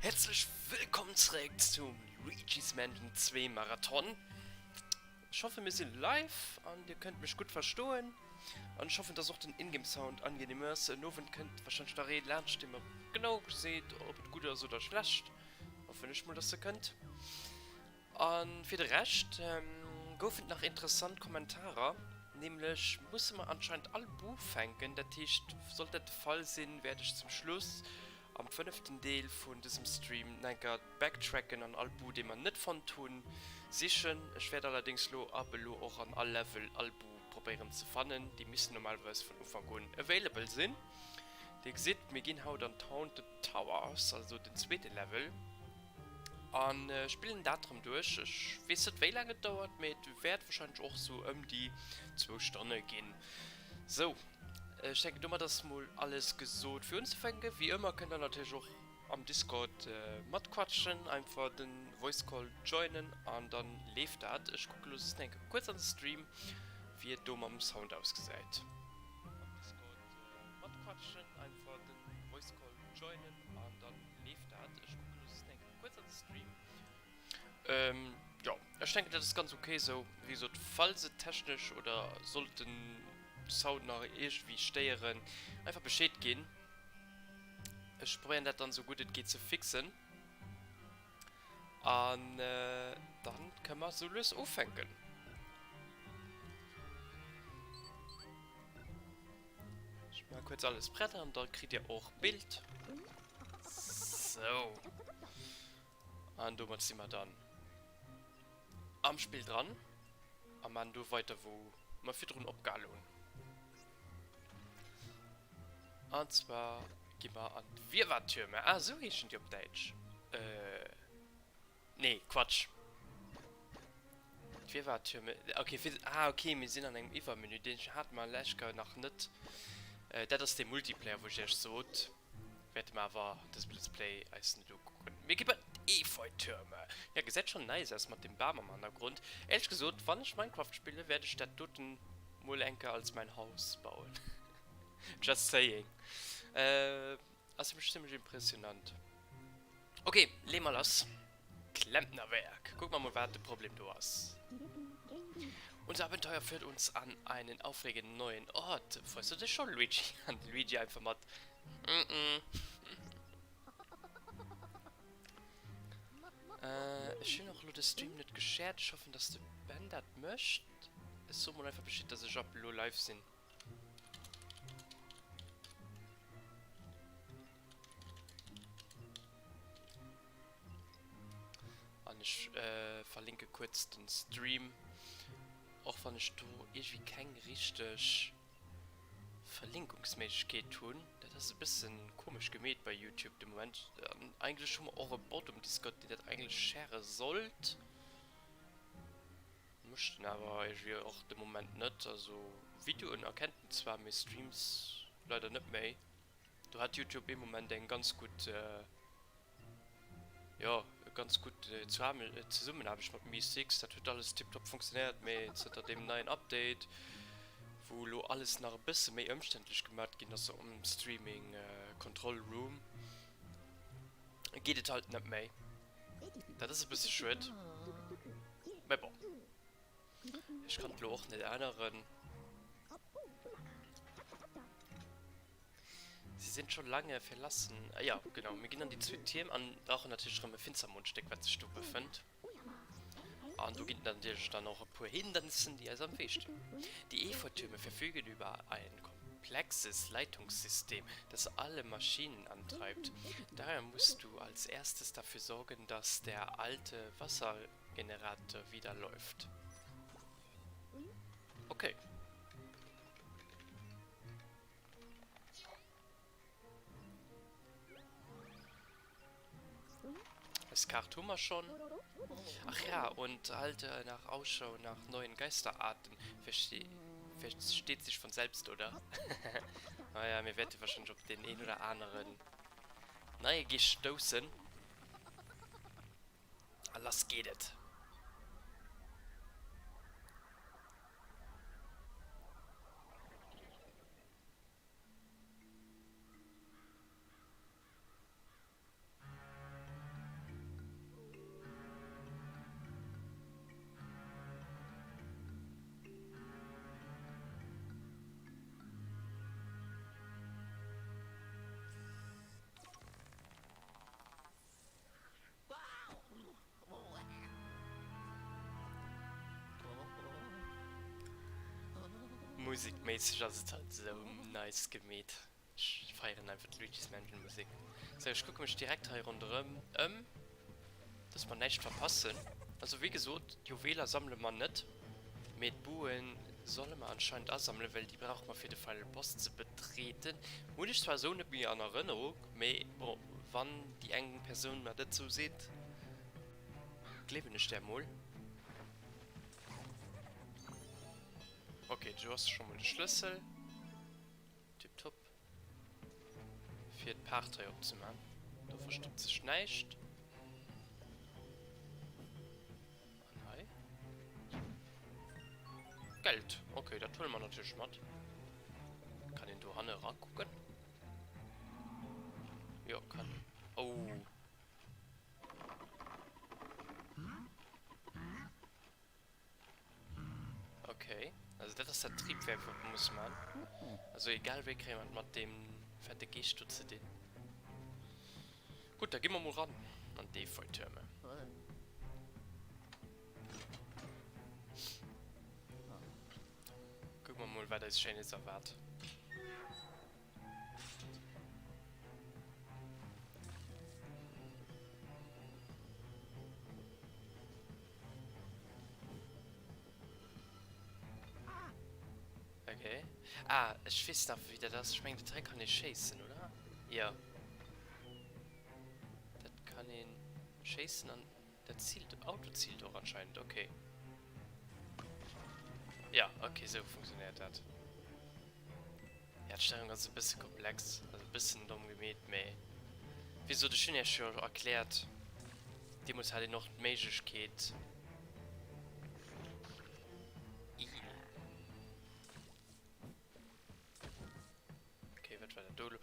Häerzlech wëllkomm zeréck zum Luigi's Mansion 2 Marathon. Ech hoffen mir sinn live an dir kënnt mech gutt verstoen an ech hoffen dass och den Ingame Sound angenehm ass. En Owend kënnt wahrscheinlech nach ee laanscht dee mer genau seet ob et gutt ass oder schlecht. Hoffen ech mol dass e kënnt. A fir de Rescht gouf et nach interessant Kommentarer, nämlech musse mer anscheinend all Buu fänken. Dat heescht, sollt dat de Fall sinn, wäert ech zum Schluss am fënneften Deel vun dësem Stream nach eng Kéier backtracken an all Buu, dee mer net fonnt hunn, sichen. Ech wäert allerdéngs lo ab elo och an all Level all Buu probéieren ze fannen. Déi missten normalerweis vun Ufank un available sinn. Dir gesitt, mir ginn haut an d'Haunted Towers, also den zweete Level. An spillen dat rem duerch. Ech weess net wéi laang et dauert, mee et wäert wahrscheinlech och sou ëm déi zwou Stonne ginn. Sou, ech denken domat ass mol alles gesot fir unzefänken. Wéi ëmmer kënnt der natierlech och am Discord matquatschen, einfach den Voice Call joinen an dann leeft dat. Ech kucke lo just eng Kéier kuerz an de Stream wéi et do mam Sound ausgesäit. Am Discord matquatschen, einfach den Voice Call joinen an dann. Leeft dat? Ech kucken lo just eng Kéier kuerz an de Stream. Ähm, jo, ech denken dat ass ganz ok esou. Wéi gesot, falls et technesch oder sollt den Sound nach iergendwéi stéieren, einfach Bescheed ginn. Ech probéieren dat dann esou gutt et geet ze fixen. An dann kënne mer esou lues ufänken. Ech maache kuerz alles prett an da kritt dir och Bild. Sou. An domat si mer dann am Spill dran a man do weiter wou mer virdrun opgehal hunn. An zwar gi mer an d'Wirrwarrtürme. Ah, sou heeschen déi op Däitsch. Äh. Nee, Quatsch. D'Wirrwarrtürme. Okay, fir, ah, okay, mir sinn an engem Iwwermenü. Deen hate mer lech Kéier nach net. Äh, dat ass dee Multiplayer, wou ech iech sot. Wäerte mer awer dësem Let's Play eis net ukucken. Mir gi bei d'Efeutürme. Ja, gesäit schonn nice aus mat dem Bam am Hannergrond. Éierlech gesot, wann ech Minecraft spillen, wäert ech dat doten mol eng Kéier als mäin Haus bauen. Just saying. Äh, ass nämlech zimmlech impressionant. Ok, lee mer lass. Klempnerwerk. Kucke mer mol wat de Problem do ass. Unser Abenteuer führt uns an einen aufregenden neuen Ort. Freust du dich schon, Luigi? An de Luigi einfach mat Mm mm. Äh, ech hunn och elo de Stream net geshared. Ech hoffen, dass de Ben dat mécht. Ech soe mol einfach Bescheed, dass ech ab elo live sinn. An ech verlinke kuerz den Stream, och wann ech do iergendwéi keng richteg Verlinkungsméiglechkeet hunn. Dat ass e bëssen komesch gemeet bei YouTube de Moment. An eigentlech hu mer och e Bot um Discord, deen dat eigentlech share sollt. Mécht en awer iergendwéi och de Moment net. Also Videoen erkennt en zwar, mee Streams leider net méi. Do hat Youtube ee Moment eng ganz gutt, jo, ganz gutt Zesummenaarbecht mat MEE6. Dat huet alles tiptop funktionéiert, mee zënter deem neien Update, wou elo alles nach e bësse méi ëmständlech gemat ginn ass um Streaming Control Room, geet et halt net méi. Dat ass e bësse schued, mä bon. Ech kann et lo och net änneren. Sie sind schon lange verlassen. Ah, ja, genau. Mir ginn an déi zwee Tierm an brauchen natierlech erëm e Finstermondstéck, wat sech do befënnt. An do ginn et natierlech dann och e puer Hindernissen, déi eis am Wee stinn. Die Efeutürme verfügen über ein komplexes Leitungssystem, das alle Maschinen antreibt. Daher musst du als erstes dafür sorgen, dass der alte Wasser Generator wieder läuft. Okay. Eis Kaart hu mer schon. Ach ja, und halte nach Ausschau nach neuen Geisterarten. Verste versteht sich von selbst, oder? Naja, mir wäerte wahrscheinlich op den een oder aneren neie Geescht stoussen. A lass geet et! Musikméisseg ass et halt esou nice gemeet. Ech feieren einfach d'Luigi's Mansion Musek. Sou, ech kucke mech direkt hei ronderëm ëm, dass mer näischt verpassen. Also wéi gesot, d'Juweler sammele mer net, mee d'Buen solle mer anscheinend asammelen, well déi brauche mer fir de Final Boss ze betreten. Hunn ech zwar esou net méi an Erënnerung, mee bon, wann déi eng Persoun mer dat esou seet, gleewen ech där mol. Ok, do ass scho mol de Schlëssel. Tiptop. Fir d'Paart hei opzeman. Do verstoppt sech näischt. An hei? Geld. Ok, dat huele mer natierlech mat. Kann een do hanne rakucken? Jo, kann een. Oh. Okay, also dat ass dat Triebwerk, wat mer musse man. Also egal wéi kréie mer et mat deem fette Geescht do ze dinn. Gutt, da gi mer mol ran an d'Efeutürme. Kucke mer mol, wat eis Schéines erwaart. Okay. Ah, ech weess nach wéi dat ass. Ech mengen dat hei kann ee schéissen, oder? Jo. Dat kann een schéissen an dat ziilt, Auto ziilt och anscheinend. Okay. Ja, okay, sou funktionéiert dat. Ja, d'Steierung ass e bësse komplex, also e bëssen domm gemeet, mee wéi gesot, ech hunn iech jo erkläert, deemools hat een och d'Méiglechkeet, Ih. Okay, wat war dat do elo?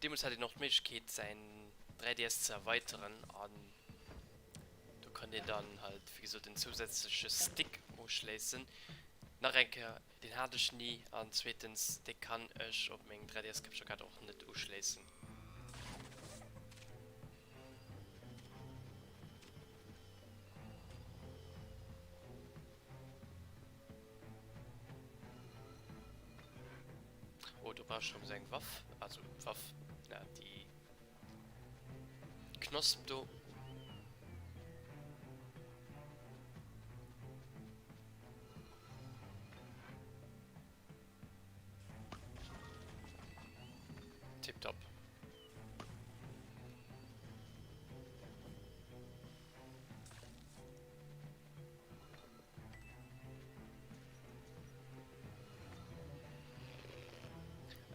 Deemools hat een och d'Méiglechkeet, säin 3DS ze erweiteren an do konnt een dann halt, wéi gesot, en zousätzleche Stick uschléissen. Nach eng Kéier, Deen hat ech ni an zweetens, dee kann ech op meng 3DS Capture Card och net uschléissen. Oh, do brauch ech rëm esou eng Waff, also Waff, na déi Knosp do. Tipptopp.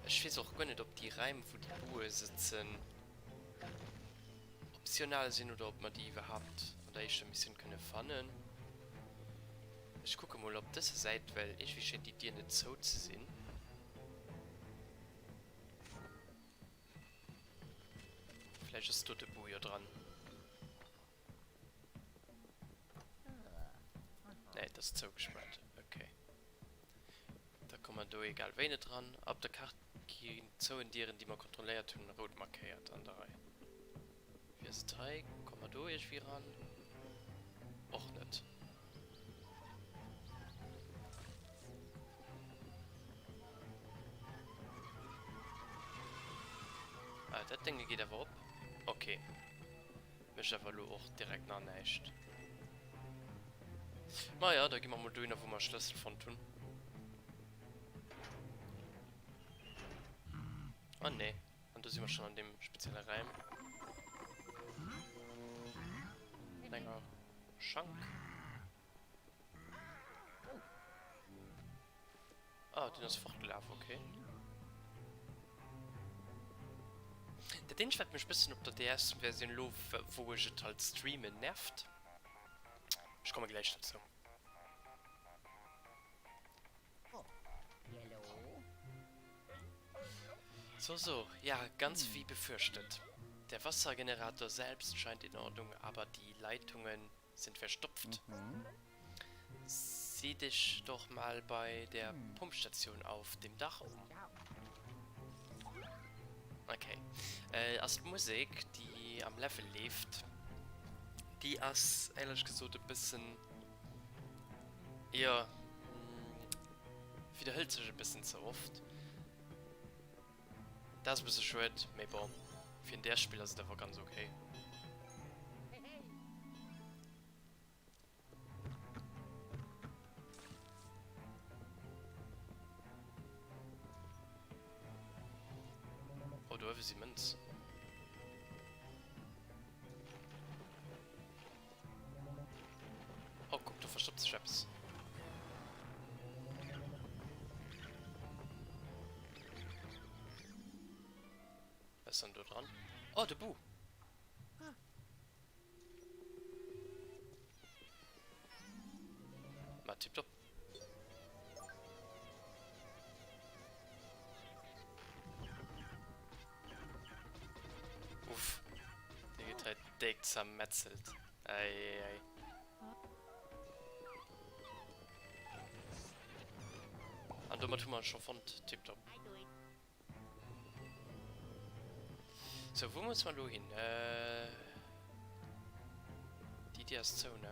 Ech weess och guer net, ob déi Räim, wou déi Bue sëtzen, optional sinn oder ob mer déi iwwerhaapt an der éischter Missioun kënne fannen. Ech kucke mol op dëser Säit, well iergendwéi schéint déi Dier net zou ze sinn. Vläicht ass do de Bu jo dran. Nee, et ass zougespaart. Okay. Da komme mer do egal wéi net dran. Op der Kaart ginn zouen Dieren, déi mer kontrolléiert hunn, rout markéiert an der Rei. Wéi ass et hei? Komme mer do iergendwéi ran? Och net. Ah, dat Dénge geet awer op. Okay. Mécht awer elo och direkt nach näischt. Maja, da gi mer mol dohinner, wou mer Schlëssel fonnt hunn. Oh nee. An do si mer schon an deem spezielle Räim. Mat enger Schank. Ah, den ass fortgelaf, okay. Dat eenzegt wat mech bëssen op der DS-Versioun lo, wou ech et halt streamen, nervt, ech komme gläich dozou. So, so, ja, ganz wie befürchtet. Der Wassergenerator selbst scheint in Ordnung, aber die Leitungen sind verstopft. Sieh dich doch mal bei der Pumpstation auf dem Dach um. Okay. Äh, ass d'Musek, déi am Level leeft, déi ass éierlech gesot e bëssen, jo, Widderhëlt sech e bëssen ze oft. Dat ass e bësse schued, mee bon, fir en DS-Spill ass et awer ganz ok. Oh, do uewe si Mënz. Oh, kuck, do verstoppt sech eppes. Was ist denn do dran? Oh, de Bu! Ma tipptopp. Uff. Dee gëtt hei déck zermetzelt. Eieiei. An domat hu mer en scho fonnt. Tipptopp. Sou, wou musse mer elo hin? Déi Dier ass zou, ne?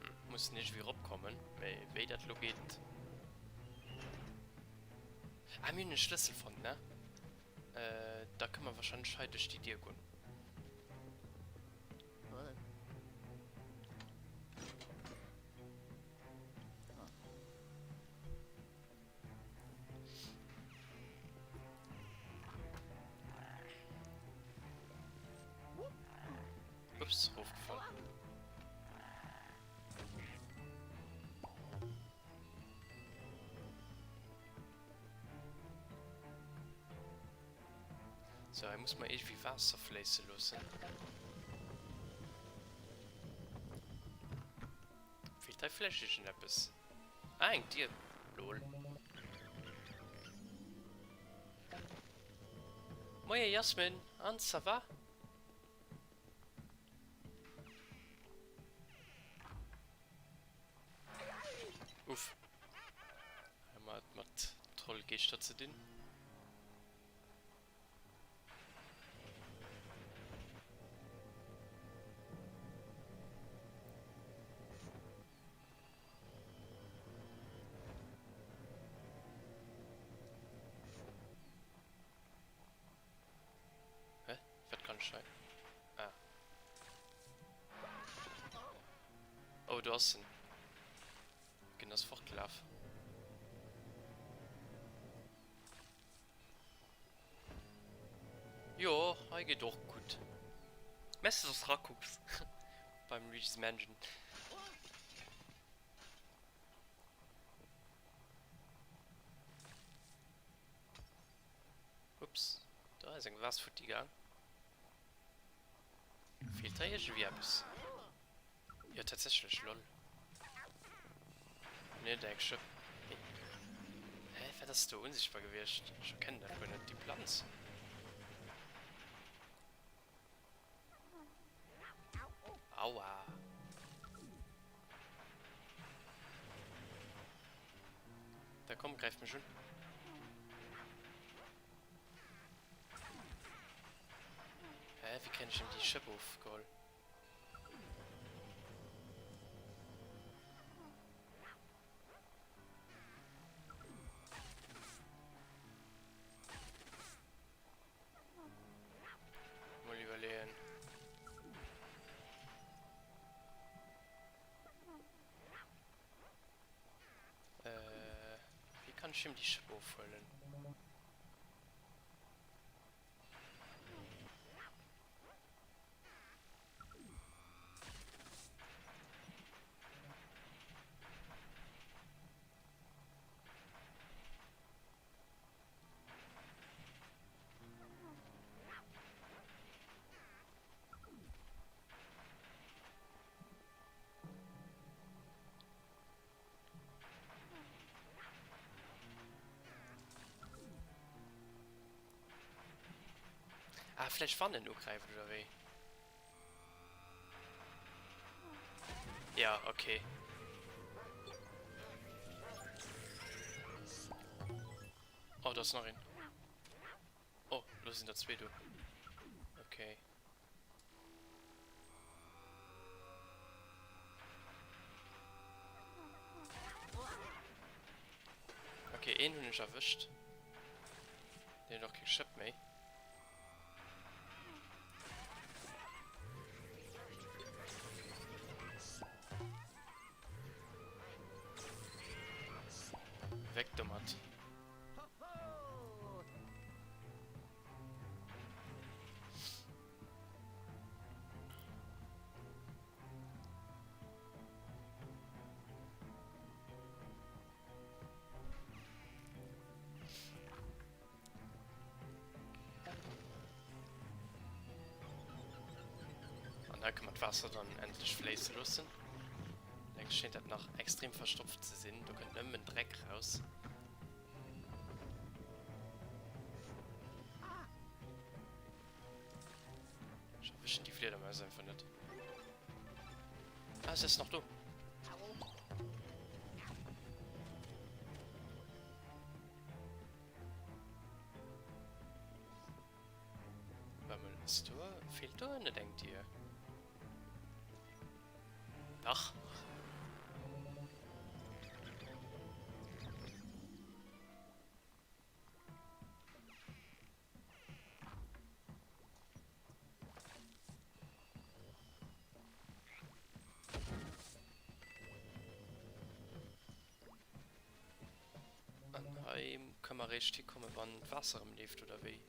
Hm, mussen iergendwéi eropkommen, mee wéi dat elo geet. Ah, mir hunn e Schlëssel fonnt, ne? Da kënne mer wahrscheinlech hei duerch déi Dier goen. Ups, rofgefall. So, hei muss mer iergendwéi Waasser fléisse loossen. Feelt hei vläicht iergendeppes? Ah, eng Dier. Lol. Moie Jasmin, an, ça va? Uff. Hei hu mer et mat Trollgeeschter ze dinn. Hä? Wat kann ech hei? Ah. Oh, do ass en. Gen ass fortgelaf. Jo, hei geet och gutt. Merci dass rakucks beim Luigi's Mansion. Ups, do ass eng Vase futti gaang. Feelt hei iergendwéi eppes? Jo tatsächlech lol. Nee dat eng Schëpp. Hä wat ass do unsichtbar gewiescht? Ech erkennen dat guer net, déi Planz. Aua. Da komm, greif mech un. Hä, wéi kréien ech em déi Schëpp ofgeholl? Mol iwwerleeën. Äh, wéi kann ech him déi Schëpp ofhuelen? Ah, vläicht wann en ugräift, oder wéi? Ja, okay. Oh, da ass nach een. Oh, lo sinn der zwee do. Okay. Okay, een hunn ech erwëscht. Deen huet och keng Schëpp méi. Weg domat. An hei kann man d'Waasser dann endlech fléisse loossen. Allerdings schéint dat nach extrem verstopft ze sinn, do kënnt nëmmen Dreck raus. Ech erwëschen déi Fliedermaus einfach net. Ah, se ass nach do. Warte mal, ist do, fehlt do net eng Dier? Dach. An hei kann man réischt hikommen, wann d'Waasser erëm leeft, oder wéi?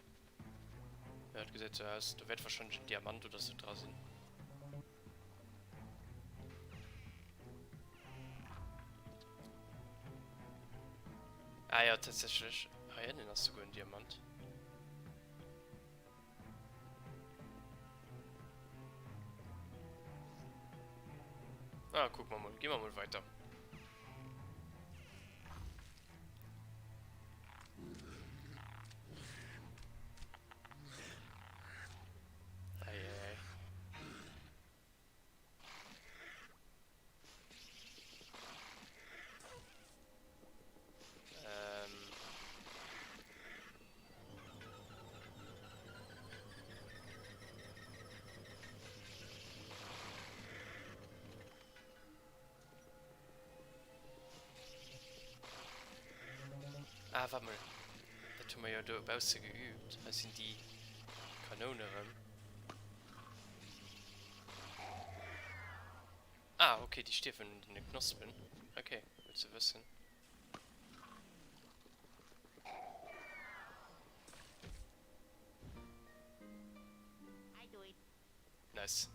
Ja, dat gesäit sou aus. Do wäert wahrscheinlech en Diamant oder sou dra sinn. Ah ja, tatsächlech. Hei ënnen ass souguer en Diamant. Ah, guck mal mal. Gehen wir mal weiter. Eieiei. Ähm. Ah, warte mal. Dat hu mer jo do bausse geübt. Hei sinn déi Kanoune rëm. Ah, okay, déi stierwen un den Knospen. Okay, gutt ze wëssen. Nice.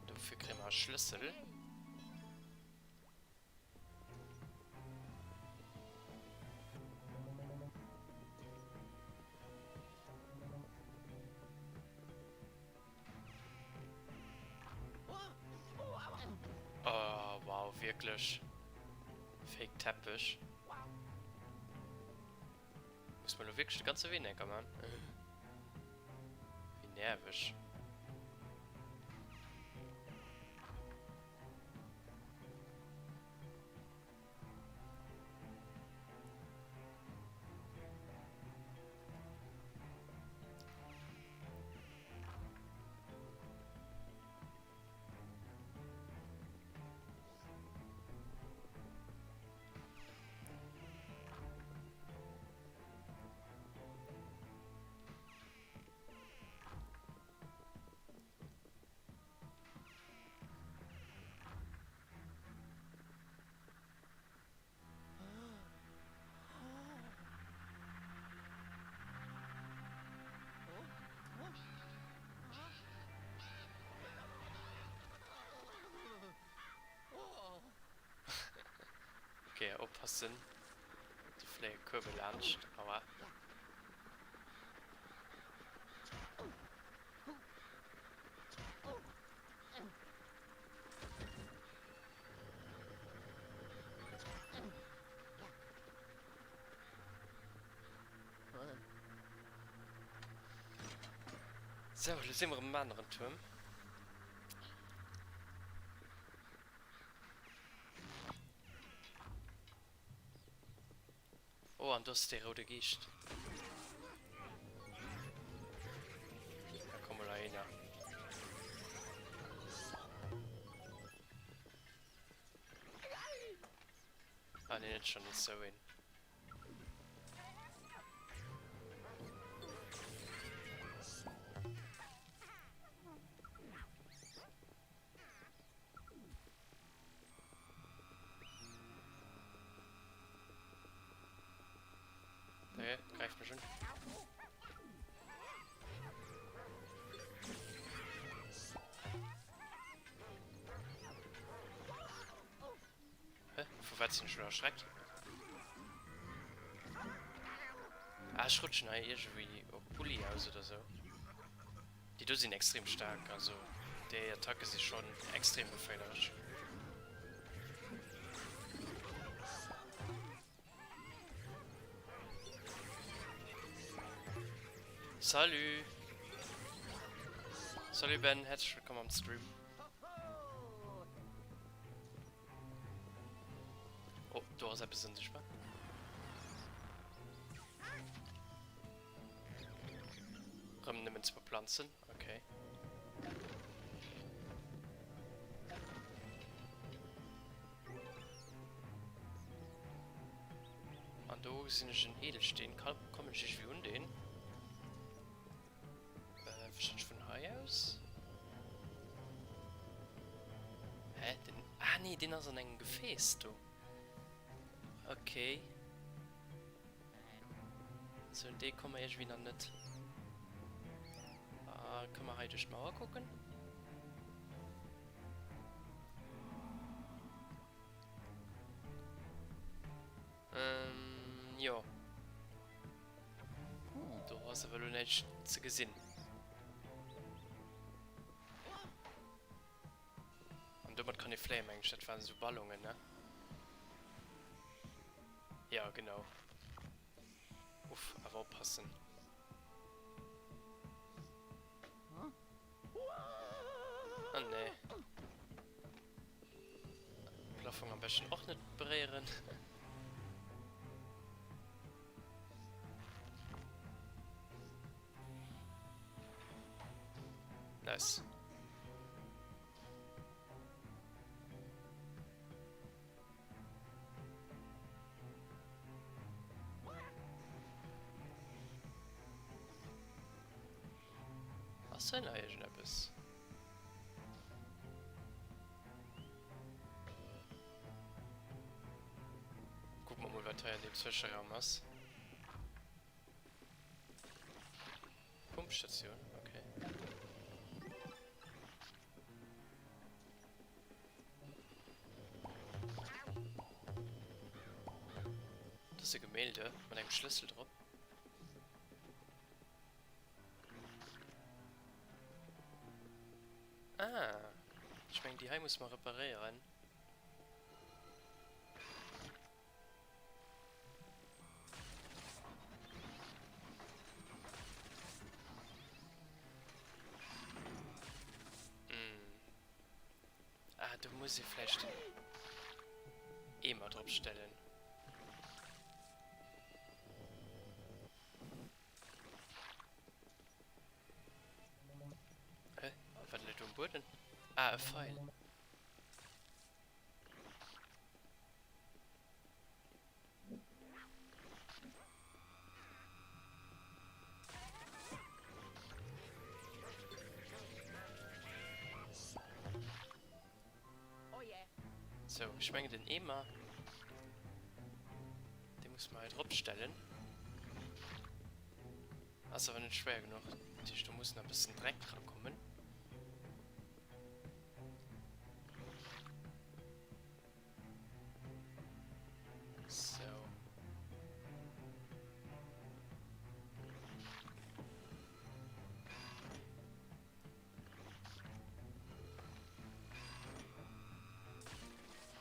Dofir kréie mer e Schlëssel. Oh, wow, wierklech. Fake Teppech. Muss man lo wierklech de ganze Wee enker man? Wéi nerveg. Okay, oppassen. Do fléie Kuebe laanscht. Aua. Sou, lo si mer am aneren Tuerm. Oh, an do ass dee roude Geescht. nee, net schon nees sou een. Nee, gräift mech un. Hä? Vu wat sinn ech lo erschreckt? Ah, ech rutschen hei iergendwéi op Bulli aus oder sou. Déi do sinn extrem staark, also déi Attacke si schonn extrem geféierlech. Salut! Salut Ben, herzlech wëllkomm am Stream. Oh, do ass eppes onsichtbar. Rëm nëmmen zwou Planzen, okay. An do gesinn ech en Edelsteen. Ka kommen ech iergendwéi un deen? Äh, wahrscheinlech vun hei aus? Hä? Den, ah nee, deen ass an engem Gefääss do. Okay. Sou, un dee komme mer iergendwéi nach net. Ah, kënne mer hei duerch d'Mauer kucken? Ähm, jo. Do ass awer elo näischt ze gesinn. An domat kann ee fléien, meng ech. Dat waren esou Ballonen, ne? Ja, genau. Uff, awer oppassen. Ah, nee. Plafong am beschten och net beréieren. Nice. Ass hei nach iergendeppes? Kucke mer mol wat hei an deem Zwëscheraum ass. Pumpstation, okay. Dat ass e Gemälde mat engem Schlëssel drop. Ah, ech mengen déi hei muss mer reparéieren. Hm. Ah, do muss ee vläicht den Eemer drop stellen. Hä? Wat läit do um Bueden? Ah, e Feil. Sou, ech mengen den Eemer, dee muss mer hei drop stellen. Ass awer net schwéier genuch, dat heescht do muss nach e bëssen Dreck dra kommen. Sou.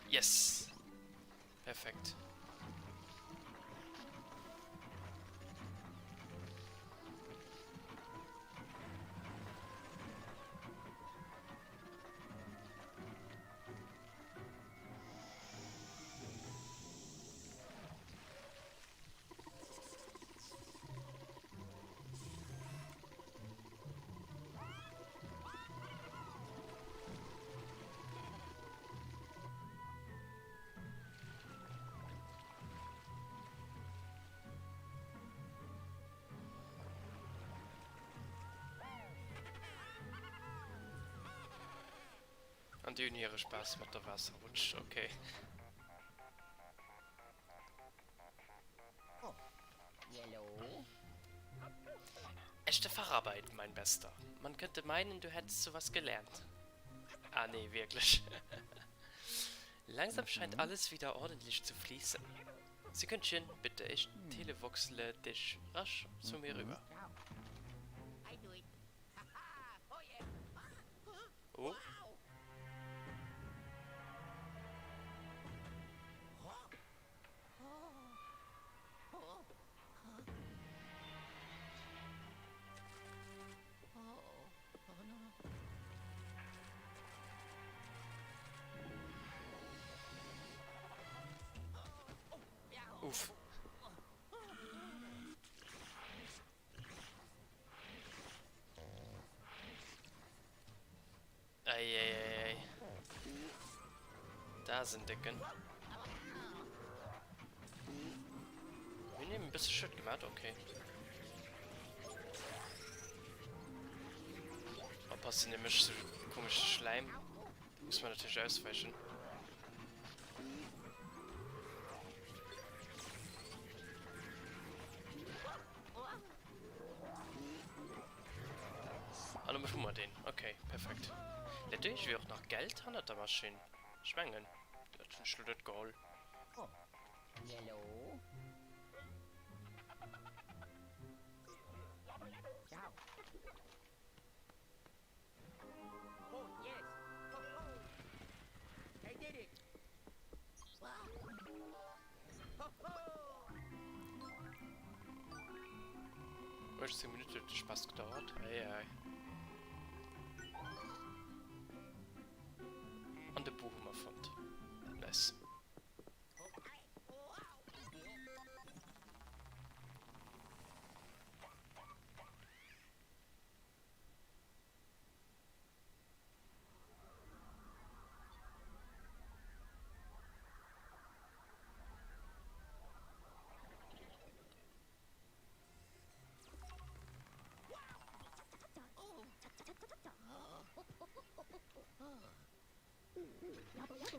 Yes! Perfekt. An déi hunn hire Spaass mat der Waasserrutsch, okay. Echte Facharbeit, mein Bester. Man könnte meinen, du hättest sowas gelernt. Ah nee, wierklech. Langsam scheint alles wieder ordentlich zu fließen. Sekündchen, bitte, ich televoxle dich rasch zu mir rüber. Oh. Uff. Eieieiei. Da ass en décken. Mir hunn him e bësse Schued gemaat, okay. Oppassen, dee mécht sou komesche Schläim. Da muss man natierlech auswäichen. Ah, lo hu mer deen. Okay, perfekt. Läit do iergendwéi och nach Geld hannert der Maschinn? Ech mengen, dat hunn ech lo net geholl. Uechtzéng Minutten huet de Spaass gedauert. Ei ei. An de Boo hu mer fonnt. Nice.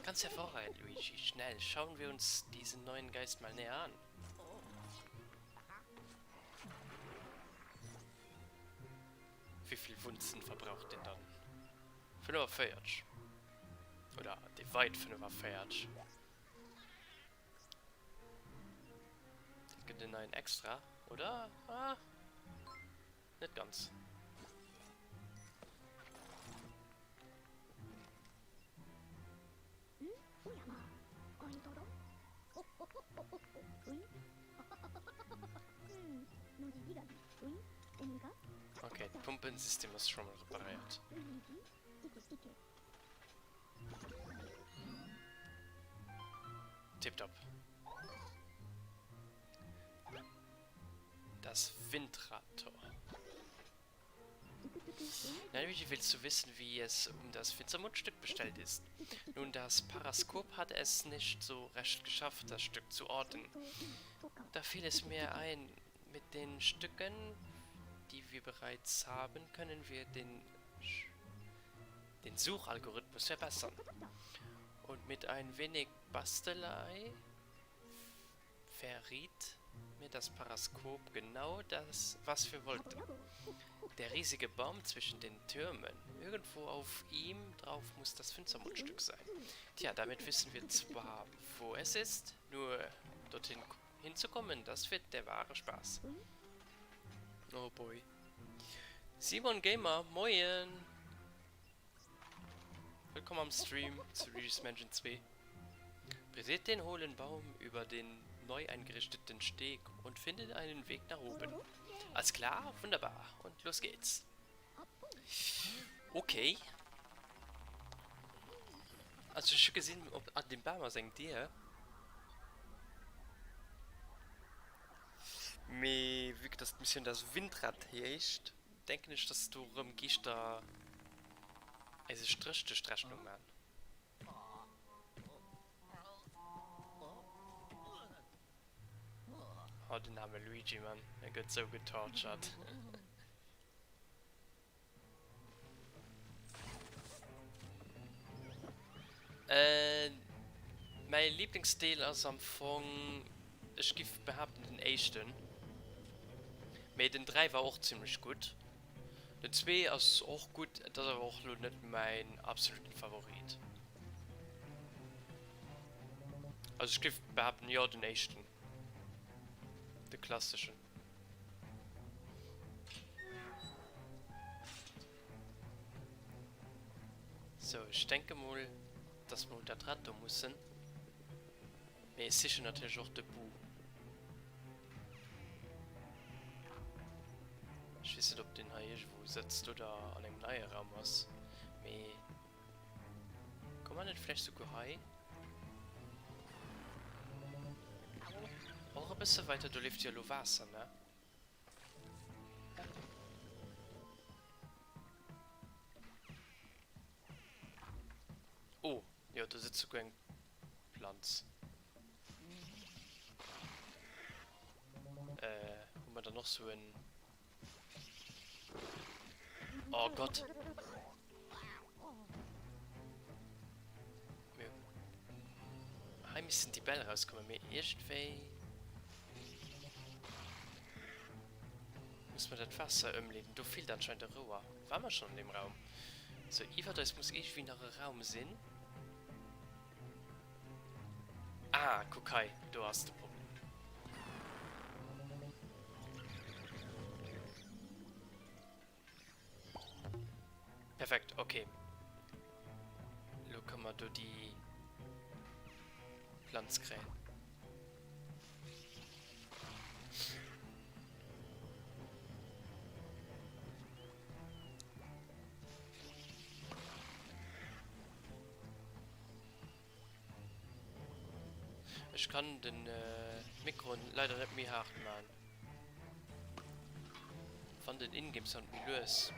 Ganz hervorragend, Luigi. Schnell, schauen wir uns diesen neuen Geist mal näher an. Wéivill Wunzen verbraucht deen dann? 45. Oder déi weit 45. Dat gëtt en neien Extra, oder? Ah, net ganz. Okay, d'Pumpensystem ass scho mol reparéiert. Tipptopp. Das Windrad-Tor. Na Luigi, willst du wissen, wie es um das Finstermundstück bestellt ist? Nun, das Paraskop hat es nicht so recht geschafft, das Stück zu orten. Da fiel es mir ein, mit den Stücken, die wir bereits haben, können wir den, den Suchalgorithmus verbessern. Und mit ein wenig Bastelei verriet mir das Paraskop genau das, was wir wollten. Der riesige Baum zwischen den Türmen. Irgendwo auf ihm drauf muss das Finstermundstück sein. Tja, damit wissen wir zwar, wo es ist, nur dorthin hinzukommen, das wird der wahre Spaß. Oh boy. Simon Gamer, moien! Wëllkomm am Stream zu Luigi's Mansion 2. Betritt den hohlen Baum über den neu eingerichteten Steg und findet einen Weg nach oben. Alles klar? Wunderbar. Und los geht's. Okay. Also ech hu gesinn, op an dem Bam ass eng Dier. Mee vue que dass d'Missioun das Windrad heescht, denken ech, dass do rëm Geeschter eis e Stréch duerch d'Rechnung man. Oh den arme Luigi Mann, e gëtt sou getortured. Mäi Liblingsdeel ass am Fong, ech giff behaapten den éischten, mee den 3 war och zimlech gutt. Den 2 ass och gutt, et ass awer och lo net mäin absoluten Favorit. Also ech giff behaapten, jo den éischten, de klasseschen. Sou, ech denke mol, dass mer un dat Rad do mussen. Mee ech sichen natierlech och de Bu. Ech weess net, ob deen hei iergendwou sëtzt oder an engem neie Raum ass. Mee komme mer net vläicht souguer hei och e bësse weiter? Do leeft jo elo Waasser, ne? Oh, jo, do sëtzt souguer eng Planz. Äh, hu mer dann och sou en... Oh Gott! Mir... Hei missten déi Bäll rauskommen, mee iergendwéi... Muss mer dat Waasser ëmleeden. Do feelt anscheinend e Rouer. Ware mer schonn an deem Raum? Sou, iwwert eis muss iergendwéi nach e Raum sinn. Ah, kuck hei, do ass de Problem. Perfekt, okay. Lo kënne mer do déi Planz kréien. Ech kann den Mikro leider net méi haart maan. Wann den Ingame Sound méi lues.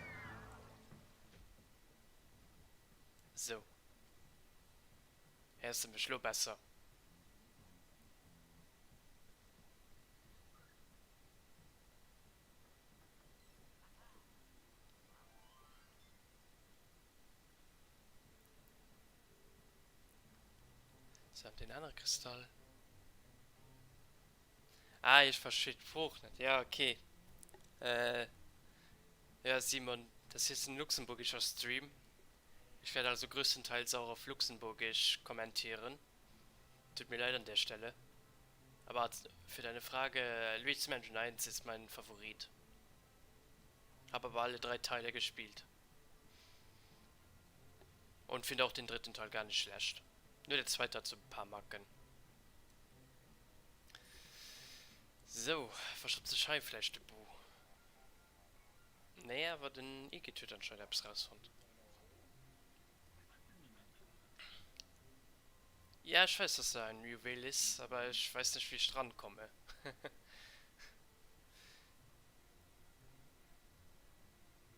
Sou. Héiers de mech lo besser? So, an deen anere Kristall. Ah, ech versteet d'Sprooch net. Ja, okay. Äh, ja, Simon, das hier ist ein luxemburgischer Stream. Ich werde also größtenteils auch auf Luxemburgisch kommentieren. Tut mir leid an der Stelle. Aber für deine Frage, Luigi's Mansion 1 ist mein Favorit. Hab aber alle drei Teile gespielt. Und finde auch den dritten Teil gar nicht schlecht. Nur der zweite hat so ein paar Macken. So, verstoppt sech hei vläicht de Bu? Nee, awer den Igitt huet anscheinend eppes rausfonnt. Ja, ich weiß, dass da ein Juwel ist, aber ich weiß nicht, wie ich dran komme.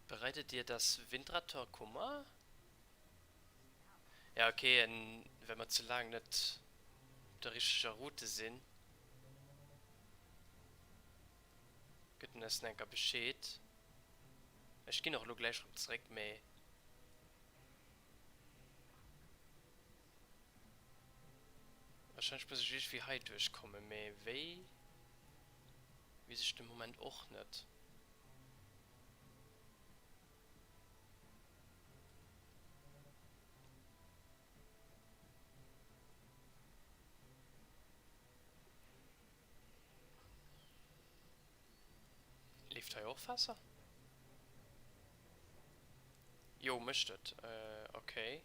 Bereitet dir das Windrad-Tor Kummer? Ja, okay, en, well mer ze laang net op der richteger Route sinn, gëtt en eis enker Bescheed. Ech ginn och elo gläich rëm zeréck, mee. Wahrscheinlech muss ech iergendwéi hei duerchkommen, mee wéi weess ech de Moment och net. Leeft hei och Waasser? Jo, mécht et. Okay.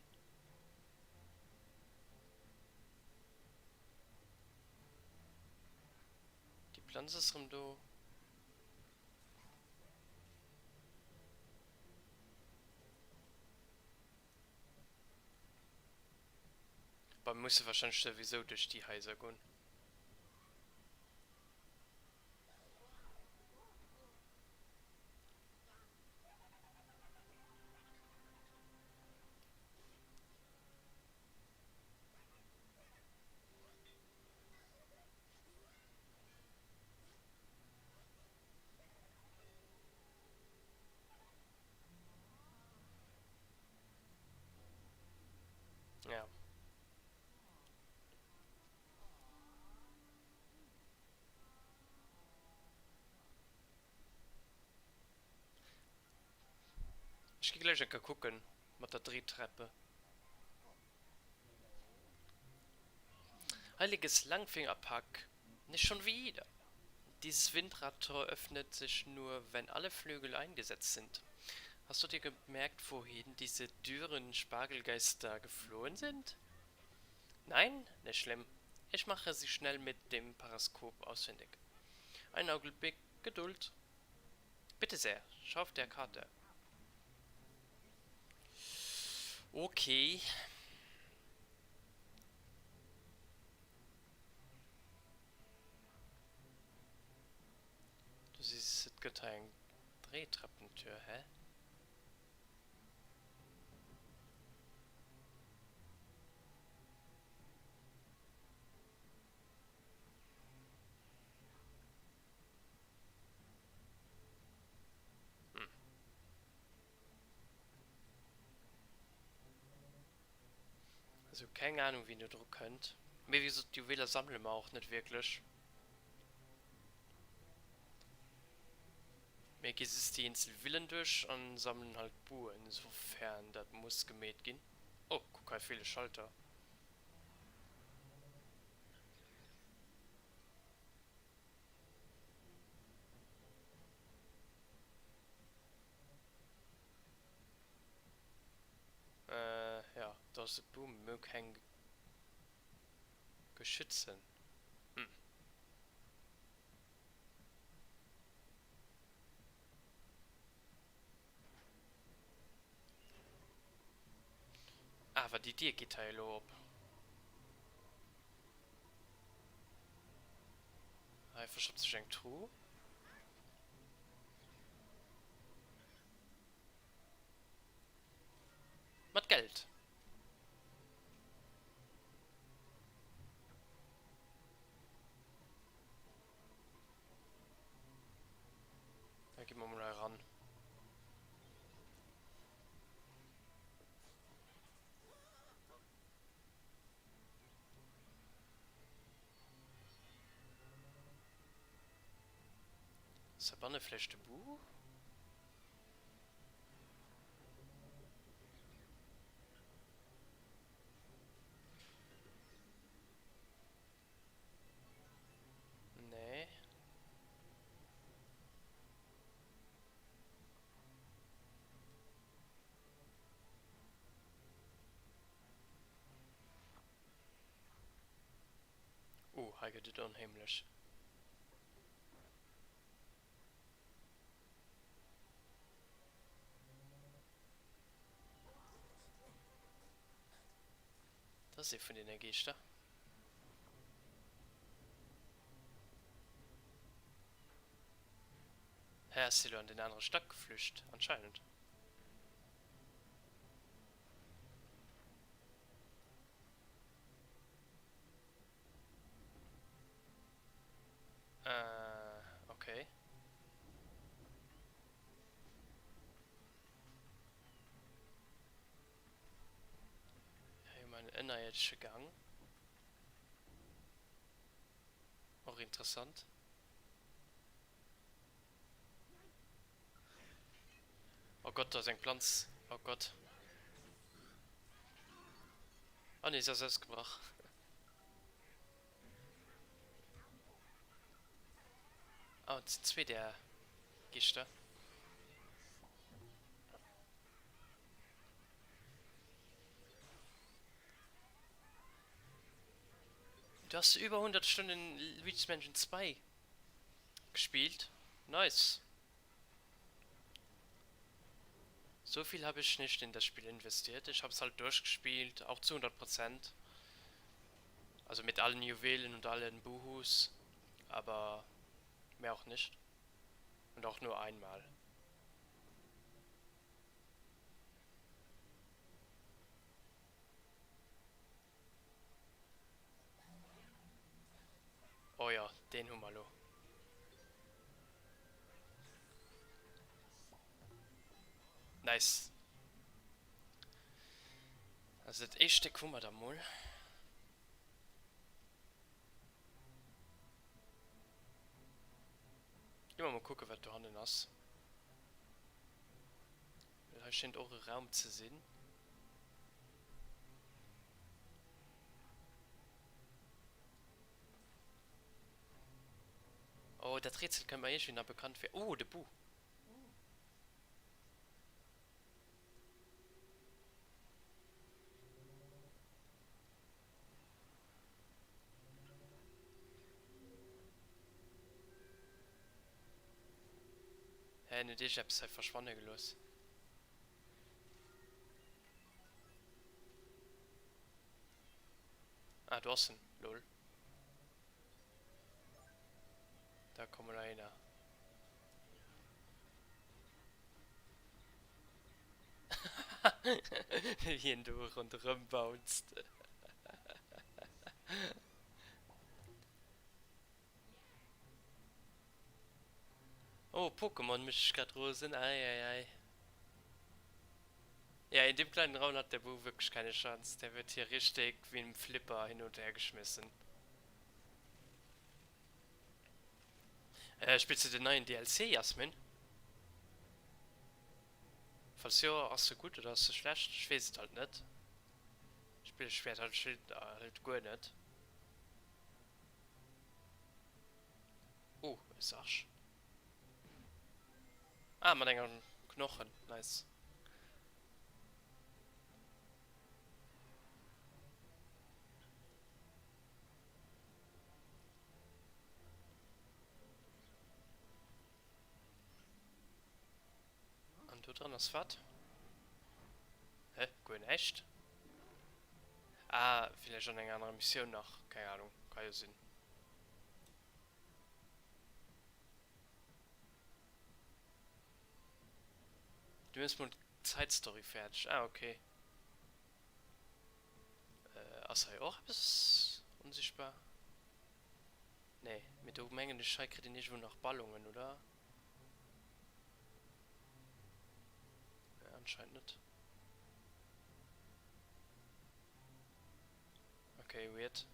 Déi Planz ass rëm do. Bah, mir musse wahrscheinlech souwisou duerch déi Haiser goen. Ja. Ech gi gläich eng Kéier kucken mat der Drehtreppe. Heiliges Langfingerpack, nicht schon wieder! Dieses Windradtor öffnet sich nur, wenn alle Flügel eingesetzt sind. Hast du dir gemerkt, wohin diese dürren Spargelgeister geflohen sind? Nein, nicht schlimm. Ich mache sie schnell mit dem Paraskop ausfindig. Einen Augenblick Geduld. Bitte sehr, schau auf der Karte. Okay. Du sees, et gëtt hei eng Dréitrepentür, hä? Hm. Also keng Ahnung wien do dru kënnt. Mee wéi gesot, d'Juweler sammele mer och net wierklech. Mir gi just déi eenzel Villen duerch an sammelen halt d'Buen, soufern dat muss gemeet ginn. Oh, kuck hei feele Schalter. Äh, ja, do ass e Boom, mee keng Geschützen. Hm. Awer déi Dier geet hei elo op. Hei verstoppt sech eng Truh. Mat Geld. Da gi mer mol hei ran. Ass heibanne vläicht de Buch? Nee. Oh, hei gëtt et onheemlech. Dat ass ee vun deene Geeschter. Hä, ass si lo an den anere Stack geflücht? Anscheinend. Äh, okay. Hei hu mer en ënnerierdesche Gang. Och interessant. Oh Gott, do ass eng Planz. Oh Gott. Oh nee, se ass ausgebrach. Oh, et sinn zwee där Gischter. Du hast über 100 Stunden Luigi's Mansion 2 gespielt. Nice. So viel habe ich nicht in das Spiel investiert. Ich habe es halt durchgespielt, auch zu 100 Prozent. Also mit allen Juwelen und allen Buhus, aber mehr auch nicht. Und auch nur einmal. Oh jo, deen hu mer elo. Nice. Also dat éischt Stéck hu mer da mol. Gi mer mol kucken, wat dohannen ass. Well hei. Hei schéngt och e Raum ze sinn. Oh, dat Rätsel kënnt mer iergendwéi nach bekannt vir. Oh, de Bu. Hä, en huet iergendeppes hei verschwanne gelooss. Ah, do ass en, lol. Da komm mol heihinner. Wéi hien do ronderëm bounced. Oh, Pokémon mécht mech grad rosen. Ei, ei, ei. Ja, in dem kleinen Raum hat der Boo wirklich keine Chance. Der wird hier richtig wie ein Flipper hin und her geschmissen. Äh, spillst du den neien DLC, Jasmin? Falls jo, ass se gutt oder ass se schlecht? Ech weess et halt net. Spillen ech wäert halt, halt guer net. Oh, e Sarg. Ah, mat engem Knochen. Nice. An do dran ass wat? Hä? Guer näischt? Ah, villäicht an enger anerer Missioun nach. Keng Ahnung, ka jo sinn. Du hues mol d'Side Story fäerdeg. Ah, okay. Äh, ass hei och eppes onsichtbar? Nee, mee do mengen ech, hei kritt een iergendwou nach Ballonen, oder? Nee, anscheinend net. Okay, weird.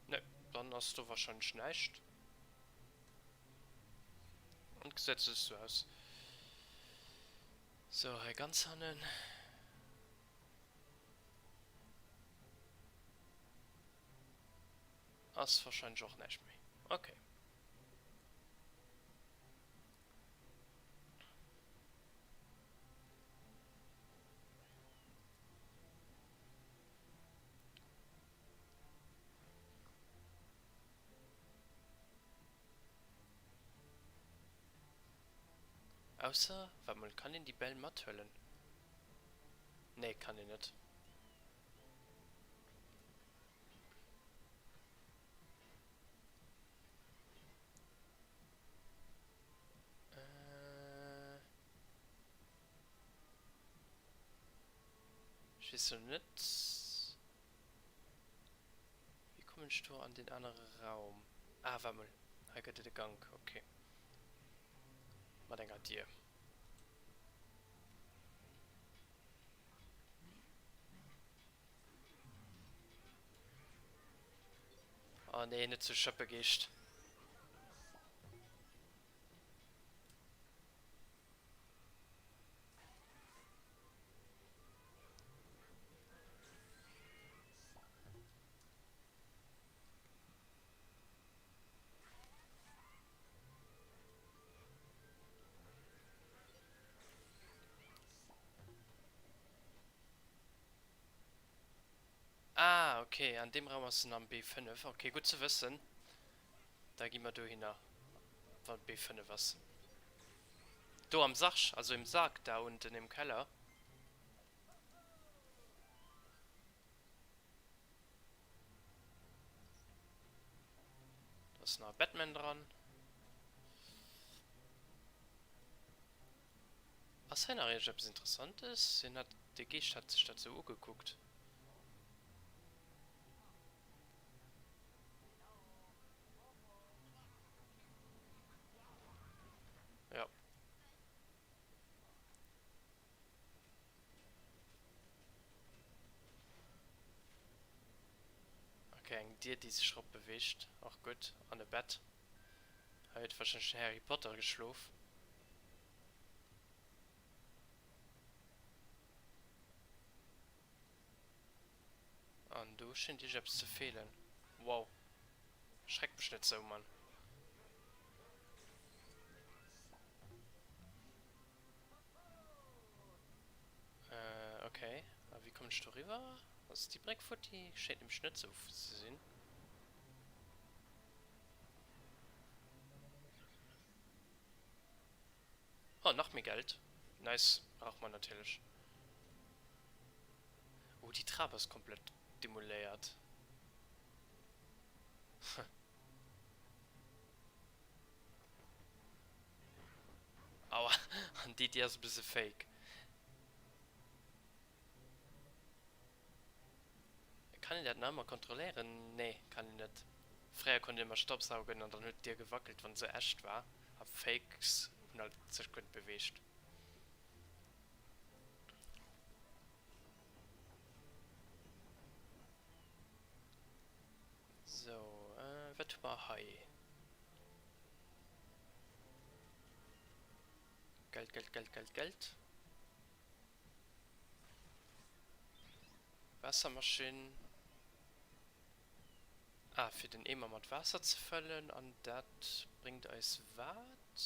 Ne, dann ass do wahrscheinlech näischt. Und gesäit soss sou aus. Sou, hei ganz hannen. Ass wahrscheinlech och näischt méi. Okay. Ausser, waart mol, kann een déi Bäll mathuelen? Nee, kann een net. Ech weess lo net. Wéi kommen ech do an deen anere Raum? Ah, waart mol, hei gëtt et e Gank, ok. Mat enger Dier. Oh nee, net zu Schëppegeescht. Ah, okay, an deem Raum ass en am B5. Okay, gutt ze wëssen. Da gi mer dohinner, wann B5 ass. Do am Sarg, also im Sarg da unten im Keller. Da ass nach e Batman dran. Ass hei nach iergendeppes Interessantes? Hien hat, de Geescht hat sech dat sou ugekuckt. Ja. Okay, eng Dier, déi sech erop beweegt. Och gutt. An e Bett. Hei huet wahrscheinlech den Harry Potter geschlof. An do schéngt iergendeppes ze feelen. Wow. Schreck mech net sou, Mann. Äh, okay. A wéi kommen ech do riwwer? Ass déi Bréck futti? Schéngt nämlech net sou ze sinn. Oh, nach méi Geld. Nice, brauch mer natierlech. Oh, déi Trap ass komplett demoléiert. Aua, an déi déi ass e bësse fake. Kann een dat nach ëmmer kontrolléieren? Nee, kann een net. Fréier konnt een ëmmer stoppsaugen an dann huet d'Dier gewackelt wann se echt war a Fakes hunn halt sech guer net beweegt. Sou, wat hu mer hei? Geld, Geld, Geld, Geld, Geld. Waassermaschinn. Ah, fir den Eemer mat Waasser ze fëllen. An dat bréngt eis wat?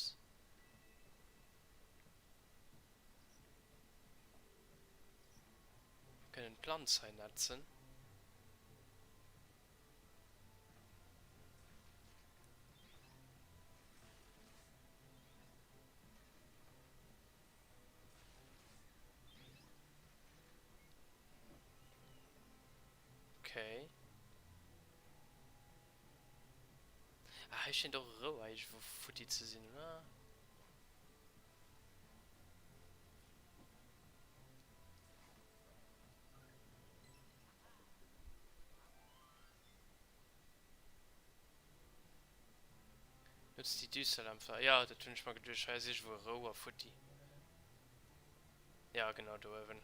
Mir kënnen d'Planz hei netzen. Okay. Ah, hei schéngt och e Rouer iergendwou futti ze sinn, oder? Nutzt déi Düsterlämpfer. Jo, dat hunn ech mer geduecht. Hei ass iergendwou e Rouer futti. Ja, genau do uewen.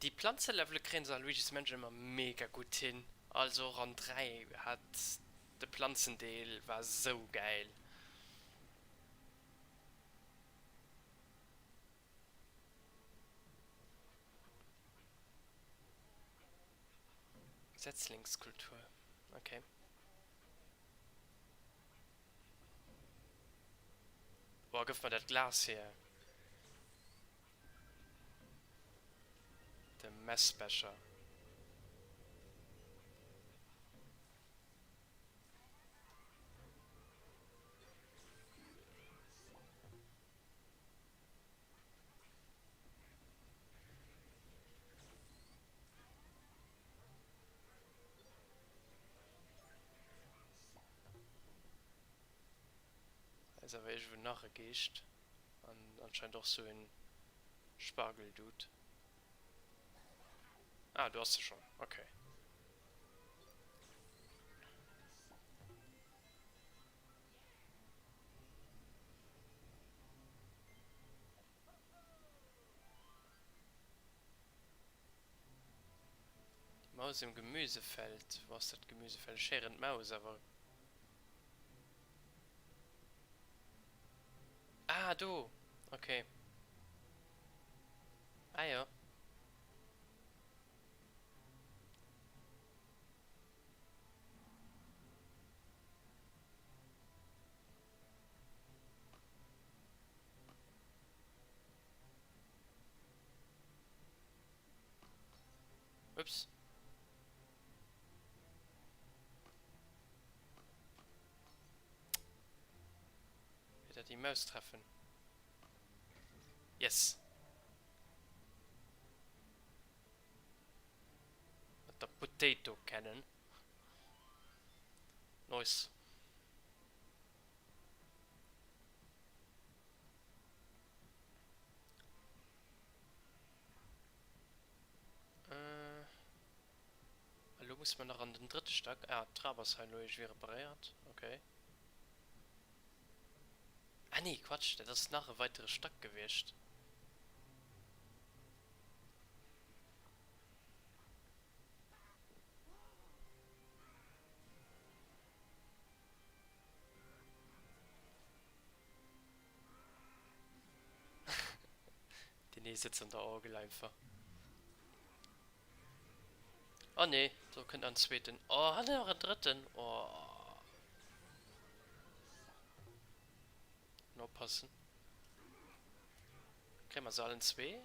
Déi Planzelevele kréien se a Luigi's Mansion ëmmer mega gutt hin. Also och an 3 hat de Planzendeel war sou gäil. Setzlingskultur, okay. Boah, gëff mer dat Glas hier. De Messbecher. Hei ass awer iergendwou nach e Geescht an anscheinend och sou en Spargeldude. Ah, do ass se schon, okay. Die Maus im Gemüsefeld. Wou ass dat Gemüsefeld? Ech héieren d'Maus awer. Ah, do! Okay. Ah jo. Ups. Wieder die Maus treffen. Yes. Mat der Potato Cannon. Nice. Äh, elo musse mer nach an den drëtte Stack. Ah, d'Trap ass hei elo iergendwéi reparéiert. Okay. Ah nee, Quatsch, dat ass nach e weitere Stack gewiescht. Deen ee sëtzt an der Orgel einfach. Oh nee, do kënnt nach en zweeten. Oh, an nach en drëtten. Oh. Oppassen. Kréie mer se allen zwee?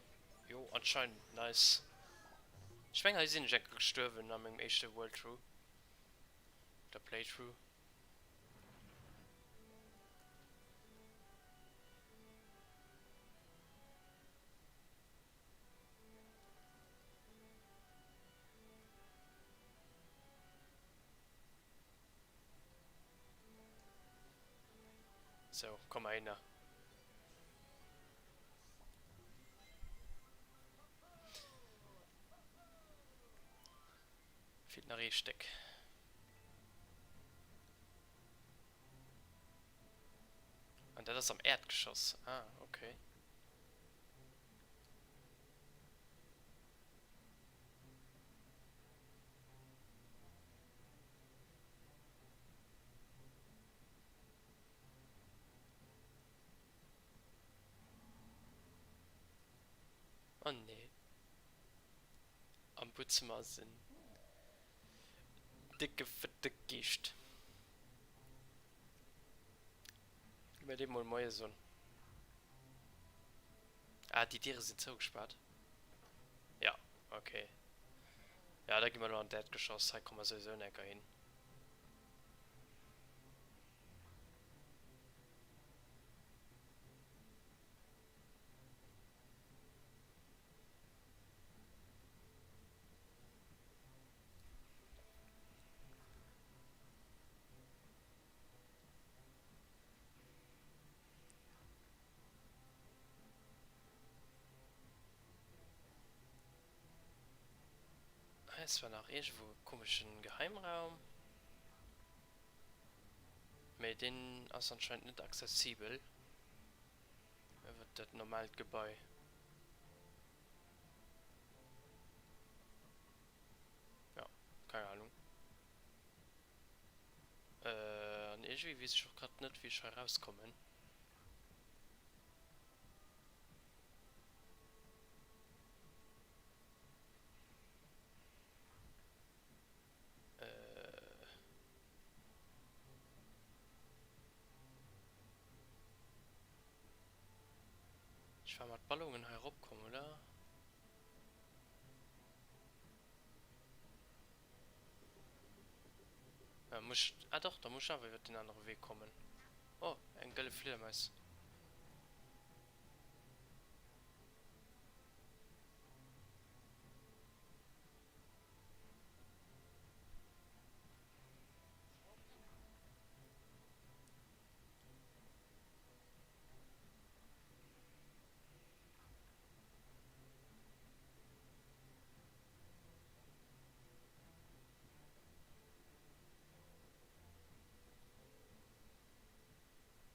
Jo, anscheinend. Nice. Ech mengen, hei sinn ech enke gestuerwen a mengem éischte World-Through. Oder Playthrough. Sou, komm mal hinner. Feelt nach ee Stéck. An dat ass am Äerdgeschoss. Ah, okay. Oh nee. Am Buedzëmmer ass en décke fette Geescht. Gi mer deem mol Moie soen. Ah, déi Diere sinn zougespaart. Ja, okay. Ja, da gi mer elo an d'Äerdgeschoss. Hei komme mer souwisou necker hin. Hei ass zwar nach iergendwou e komeschen Geheimraum, mee deen ass anscheinend net accessibel iwwert dat normaalt Gebai. Ja, keng Ahnung. An iergendwéi weess ech och grad net, wéi ech hei rauskommen. Ech war mat Ballonen hei erop komm, oder? Da muss ech, ah doch, da muss ech awer iwwer den anere Wee kommen. Oh, eng gëlle Fliedermaus.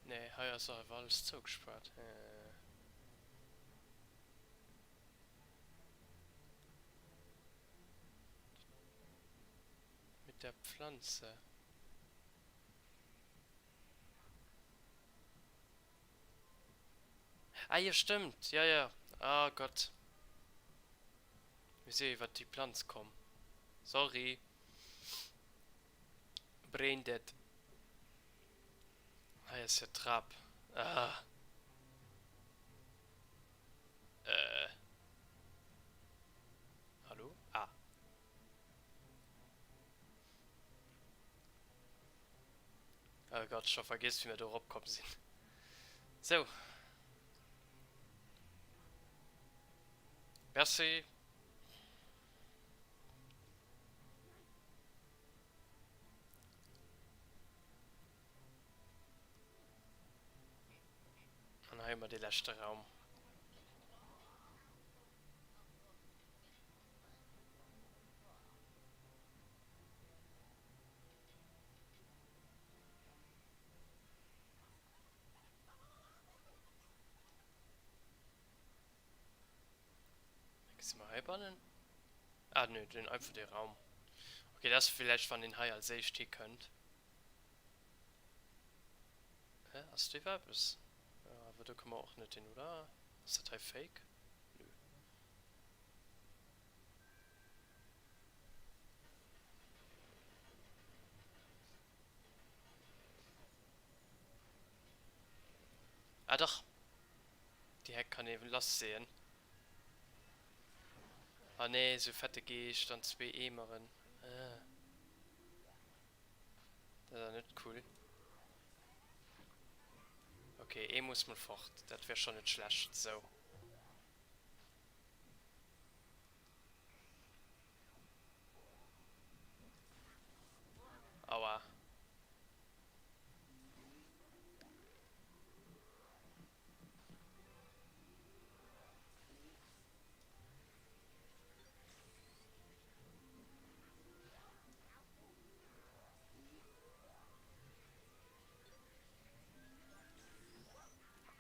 Nee, hei ass awer alles zougespaart. Mit der Pflanze. Ah jo stëmmt, jo jo, oh Gott. Mir si jo iwwert déi Planz komm. Sorry. Brain dead. Hei ass jo d'Trap. Ah. Äh. Hallo? Ah. Oh Gott, scho vergiss wéi mir do erop komm sinn. Sou. Merci. An hei hu mer dee leschte Raum. Si mer heibannen? Ah nö, den einfach dee Raum. Okay, dat ass villäicht wann een hei als éischt hikënnt. Hä, ass do iwwer eppes? Jo, awer do komme mer och net hin, oder? Ass dat hei fake? Nö. Ah dach, déi Heck kann ee lassseeën. Ah nee, sou fette Geescht an zwee Eemeren. Ah. Dat ass net cool. Okay, ee muss mol fort. Dat wär schon net schlecht. Sou. Aua.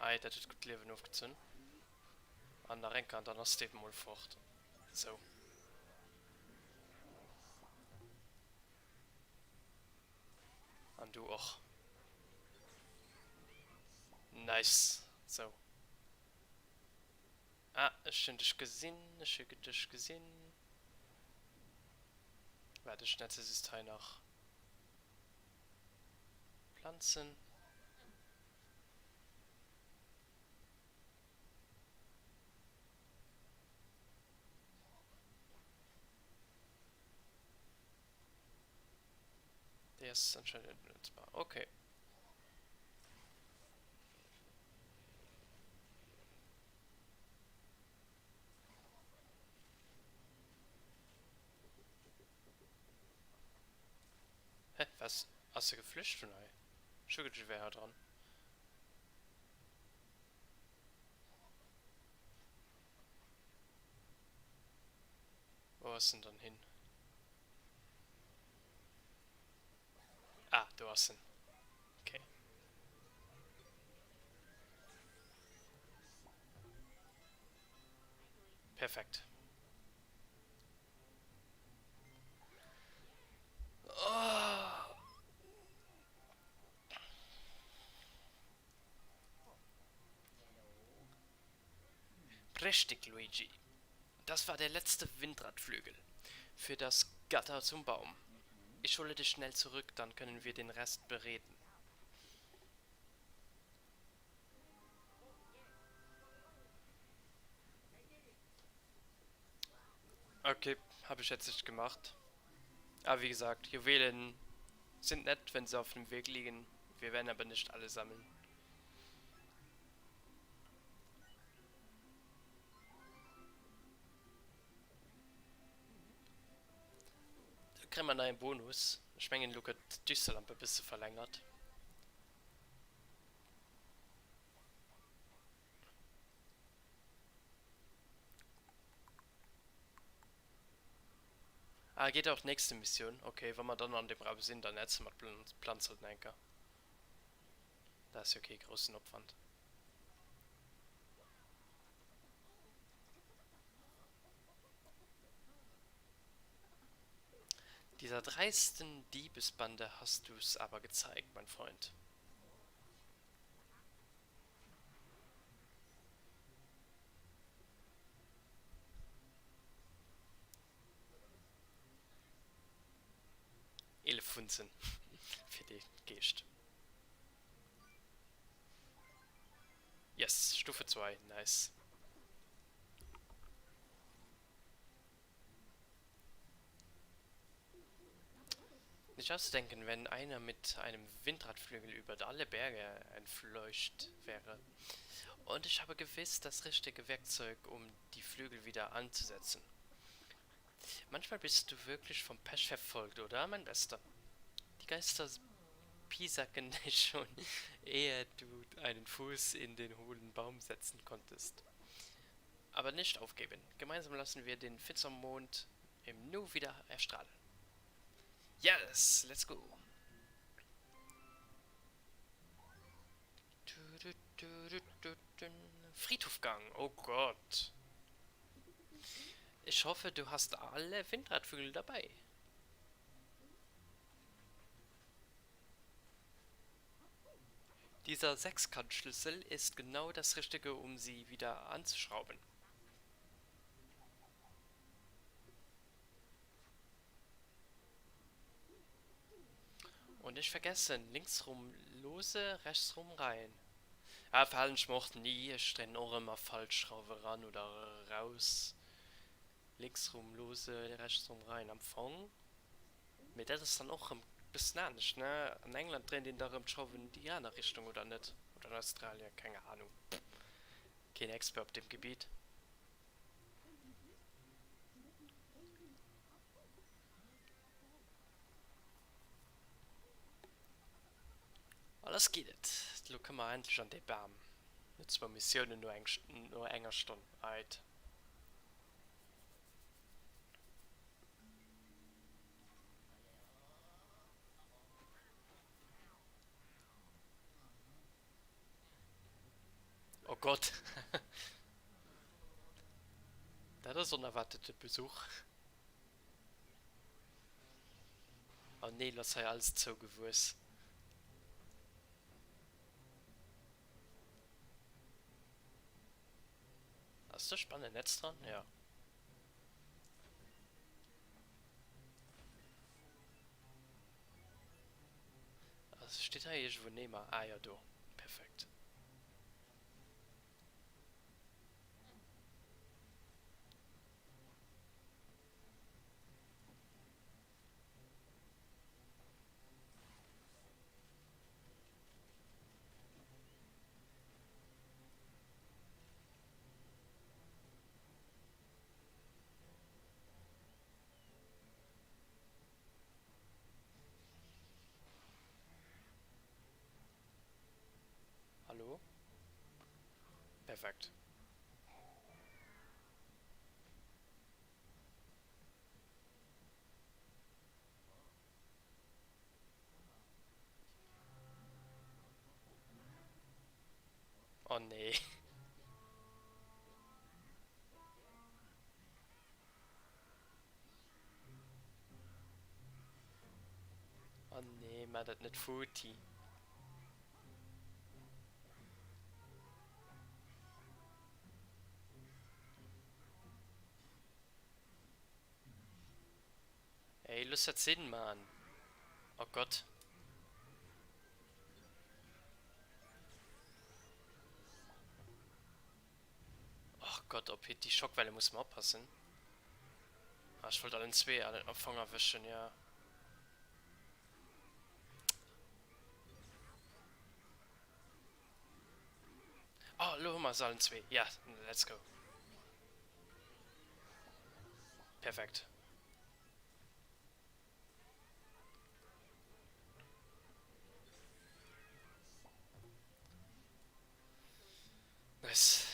Ei, dat huet gutt Liewen ofgezunn. An nach eng Kéier, an dann ass dee mol fort. Sou. An du och. Nice. Sou. Ah, ech hunn dech gesinn, ech hu dech gesinn. Waart, ech netze just hei nach Planzen. Déi ass anscheinend net benutzbar. Okay. Hä, was? Ass se geflücht vun hei? Ech hu geduecht, se wär hei dran. Wou ass en dann hin? Ah, do ass en. Okay. Perfekt. Oh. Prächtig, Luigi. Das war der letzte Windradflügel für das Gatter zum Baum. Ich hole dich schnell zurück, dann können wir den Rest bereden. Okay, habe ich jetzt nicht gemacht. Aber wie gesagt, Juwelen sind nett, wenn sie auf dem Weg liegen. Wir werden aber nicht alle sammeln. Da kréie mer neien Bonus. Ech mengen elo gëtt d'Düsterlamp e bësse verlängert. Ah, geet och nächste Missioun. Okay, wa mer dann an dem Raum sinn, dann netze mer d'Planz halt nach eng Kéier. Dat ass jo kee groussen Opwand. Dieser dreisten Diebesbande hast du's aber gezeigt, mein Freund. Elefunzen fir dee Geescht. Yes, Stufe 2, nice. Nicht auszudenken, wenn einer mit einem Windradflügel über alle Berge entfleucht wäre. Und ich habe gewiss das richtige Werkzeug, um die Flügel wieder anzusetzen. Manchmal bist du wirklich vom Pech verfolgt, oder, mein Bester? Die Geister piesacken dich schon, ehe du einen Fuß in den hohlen Baum setzen konntest. Aber nicht aufgeben. Gemeinsam lassen wir den Fitzermond im Nu wieder erstrahlen. Yes, let's go. Friedhofgang, oh Gott. Ich hoffe, du hast alle Windradvögel dabei. Dieser Sechskantschlüssel ist genau das Richtige, um sie wieder anzuschrauben. Und nicht vergessen, links rum lose, rechts rum rein. Ah, verhalen ich mir och nie. Ech dréinen och ëmmer falsch Schrauwe ran oder raus. Links rum lose, rechts rum rein am Fong. Mee dat ass dann och rëm bëssen anescht, ne? An England dréint een da rëm d'Schrauwen déi aner Richtung, oder net? Oder an Australien, keng Ahnung. Keen Expert op deem Gebiet. A lass geet et! Elo kënne mer endlech an dee Bam. No zwou Missiounen no eng no enger Stonn. Ait. Oh Gott. Dat ass onerwartete Besuch. Oh nee, lo ass hei alles zougewuess. Ass do Spannennetz dran? Ja. Also steet hei iergendwou Neymar? Ah jo, do. Perfekt. Hallo? Perfekt. Oh nee. Oh nee, maach dat net futti. Ey, looss dat sinn, Mann. Oh Gott. Och Gott, op déi Schockwelle muss mer oppassen. Ah, ech wollt allen zwee am Fong erwëschen, ja. Oh, elo hu mer se allen zwee. Ja, let's go. Perfekt. Nice.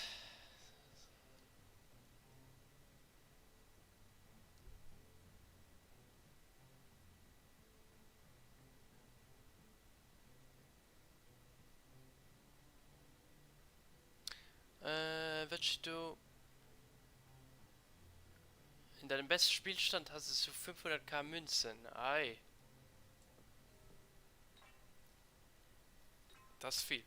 Äh, wat steet do? In deinem besten Spielstand hast du 500k Münzen. Ei. Das ist viel.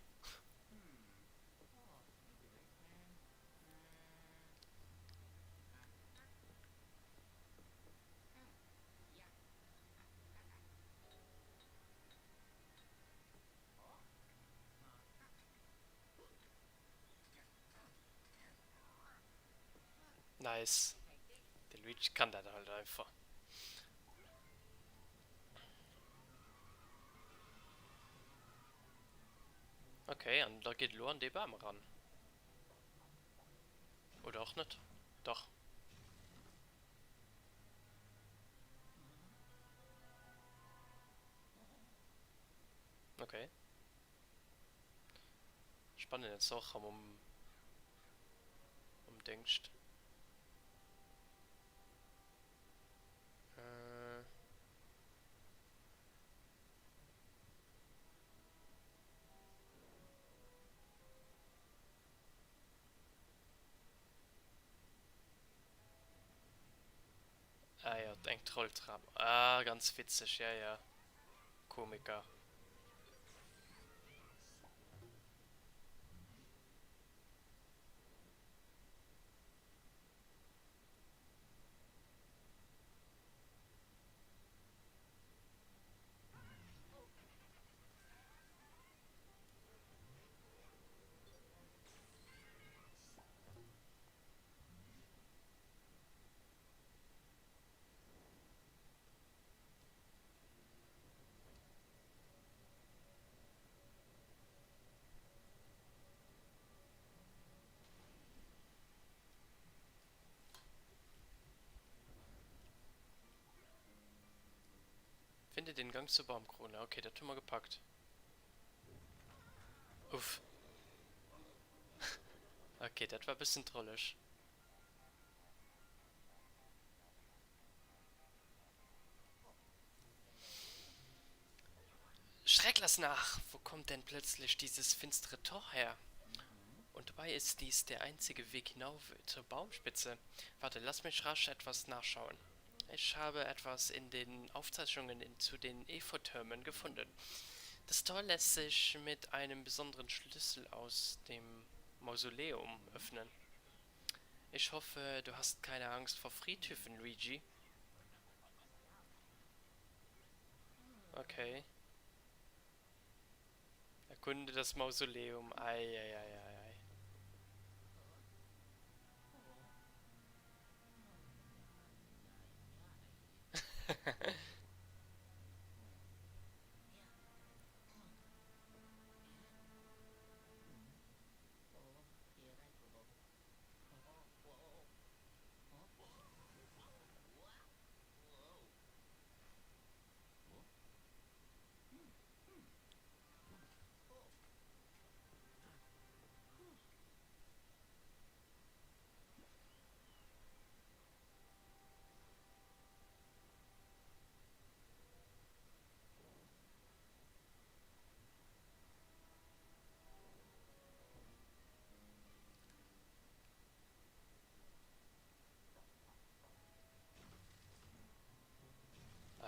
Nice. De Luigi kann dat halt einfach. Okay, an da geet elo an dee Bam eran. Oder och net. Dach. Okay. Spannennetz och am um, um Déngscht. Äh. Ah jo, eng Trolltrap. Ah, ganz witzeg, ja ja. Komiker. Finde den Gang zur Baumkrone. Okay, dat hu mer gepackt. Uff. Okay, dat war e bëssen drolleg. Schreck lass nach! Wo kommt denn plötzlich dieses finstere Tor her? Und dabei ist dies der einzige Weg hinauf zur Baumspitze. Warte, lass mich rasch etwas nachschauen. Ich habe etwas in den Aufzeichnungen in, zu den Efeutürmen gefunden. Das Tor lässt sich mit einem besonderen Schlüssel aus dem Mausoleum öffnen. Ich hoffe, du hast keine Angst vor Friedhöfen, Luigi. Okay. Erkunde das Mausoleum. Ei, ei, ei, ei, ei.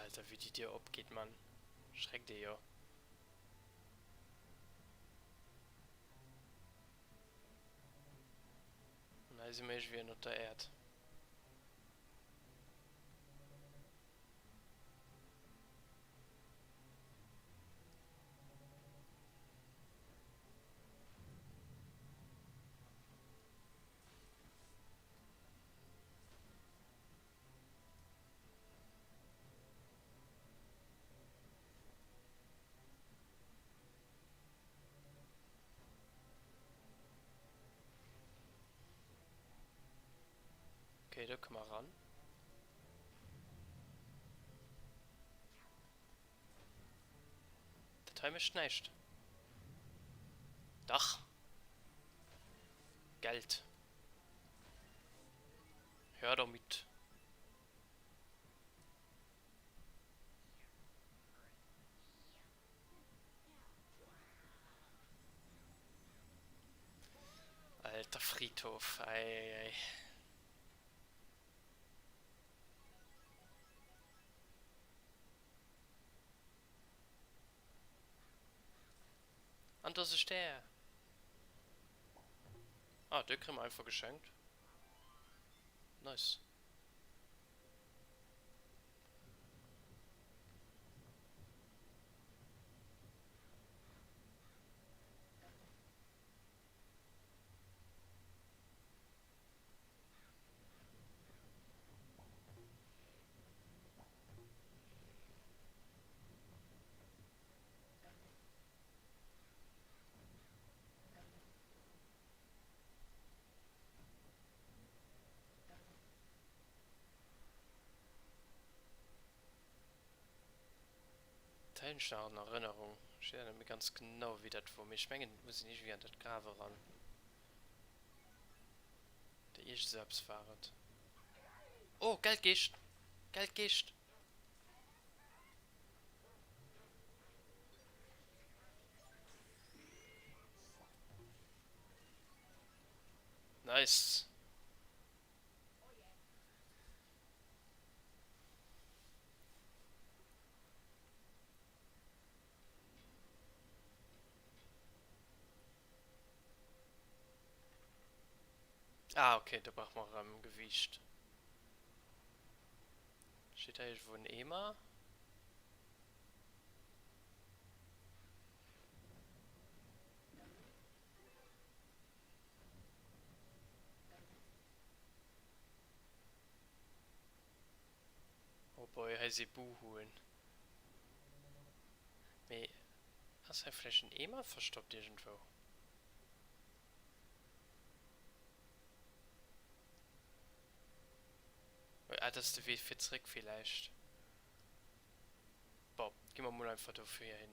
Alter, wéi déi Dier opgeet, Mann. Schreckt ee jo. An hei si mer iergendwéi ënnert der Äerd. Okay, do kënne mer ran. Dat hei mécht näischt. Dach. Geld. Hör damit. Alter Friedhof. Ei, ei, ei. An do ass e Stär. Ah, dee kréie mer einfach geschenkt. Nice. Dat hunn ech nach an Erënnerung. Ech weess net méi ganz genau wéi dat wor, mee ech mengen et muss een iergendwéi an dat Graf eran. Oder iergend esou eppes war et. Oh, Geldgeescht! Geldgeescht! Nice! Ah ok, do brauche mer erëm Gewiicht. Steet hei iergendwou en Eemer? Oh boy, hei si Buhuen. Mee ass hei vläicht en Eemer verstoppt iergendwou? Ah, dat ass de Wee fir zréck villäicht. Bon, gi mer mol einfach do vir hin.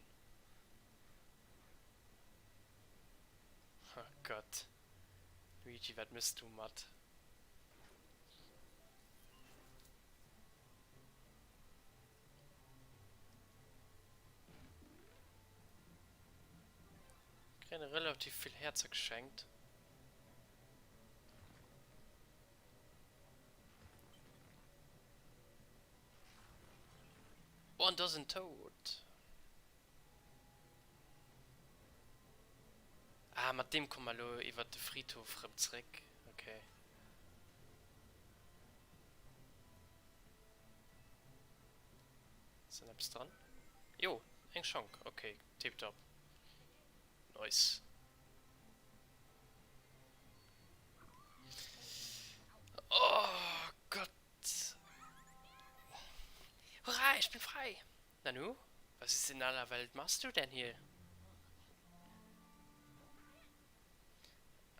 Oh Gott. Luigi, wat mëss du mat? Kréien relativ vill Häerzer geschenkt. Oh, an do ass en Toad. Ah, mat deem komme mer elo iwwert de Friedhof rëm zréck. Okay. Ass da eppes dran? Jo, eng Schank. Okay, tiptop. Nice. Oh Gott. Hurra, ich bin frei. Nanu, was ist in aller Welt machst du denn hier?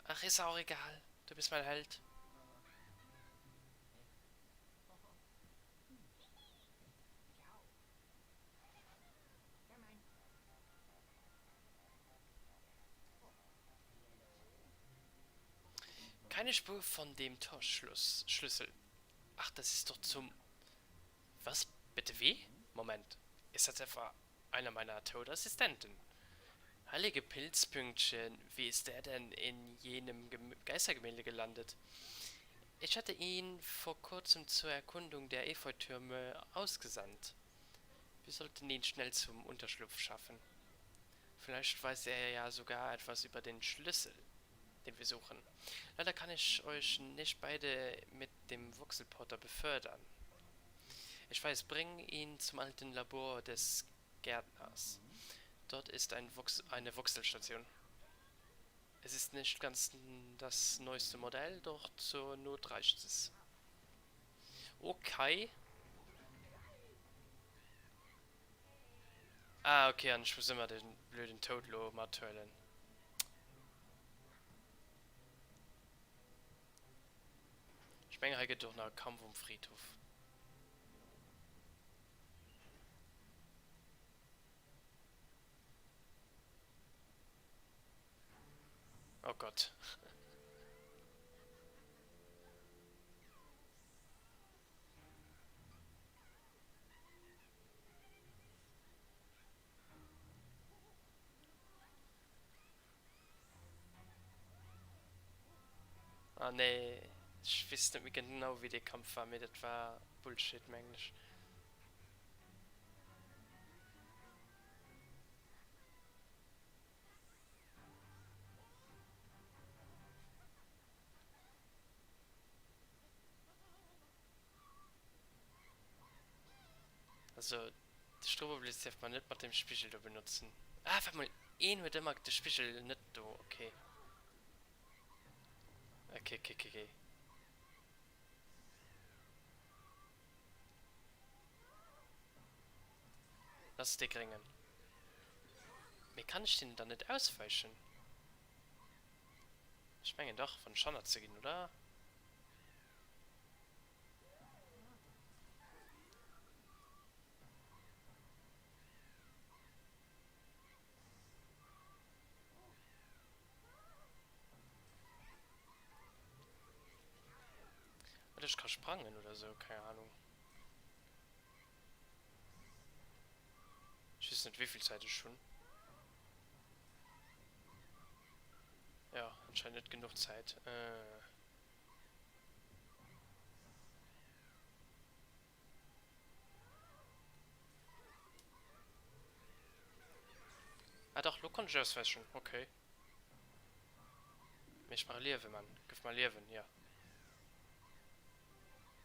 Ach, ist auch egal. Du bist mein Held. Keine Spur von dem Torschluss Schlüssel. Ach, das ist doch zum... Was? Bitte wie? Moment. Ist das etwa einer meiner Todeassistenten? Heilige Pilzpünktchen, wie ist der denn in jenem Geistergemälde gelandet? Ich hatte ihn vor kurzem zur Erkundung der Efeutürme ausgesandt. Wir sollten ihn schnell zum Unterschlupf schaffen. Vielleicht weiß er ja sogar etwas über den Schlüssel, den wir suchen. Leider kann ich euch nicht beide mit dem Voxelporter befördern. Ich weiß, bring ihn zum alten Labor des Gärtners. Dort ist ein Vox eine Voxelstation. Es ist nicht ganz das neueste Modell, doch zur Not reicht es. Okay. Ah, okay, an ech muss ëmmer den blöden Toad lo mathuelen. Ech mengen, hei gëtt et och nach e Kampf um Friedhof. Oh Gott. Ah nee, ech weess net méi genau wéi dee Kampf war, mee dat war Bullshit mengen ech. Also de Stroboblitz dierf man net mat dem Spigel do benotzen. Ah waart mol, een huet ëmmer de Spigel net do, okay. Okay, okay, okay, okay. Dat ass dee gréngen. Mee kann ech deenen dann net ausweichen? Ech mengen dach, wann ech hannert se ginn, oder? Oder ech ka sprangen oder sou, keng Ahnung. Ech weess net wéivill Zäit ech hunn. Jo, anscheinend net genuch Zäit. Ah dach, lo konnt ech auswäschen, okay. Mee ech brauch Liewen, Mann. Gëff mer Liewen, jo.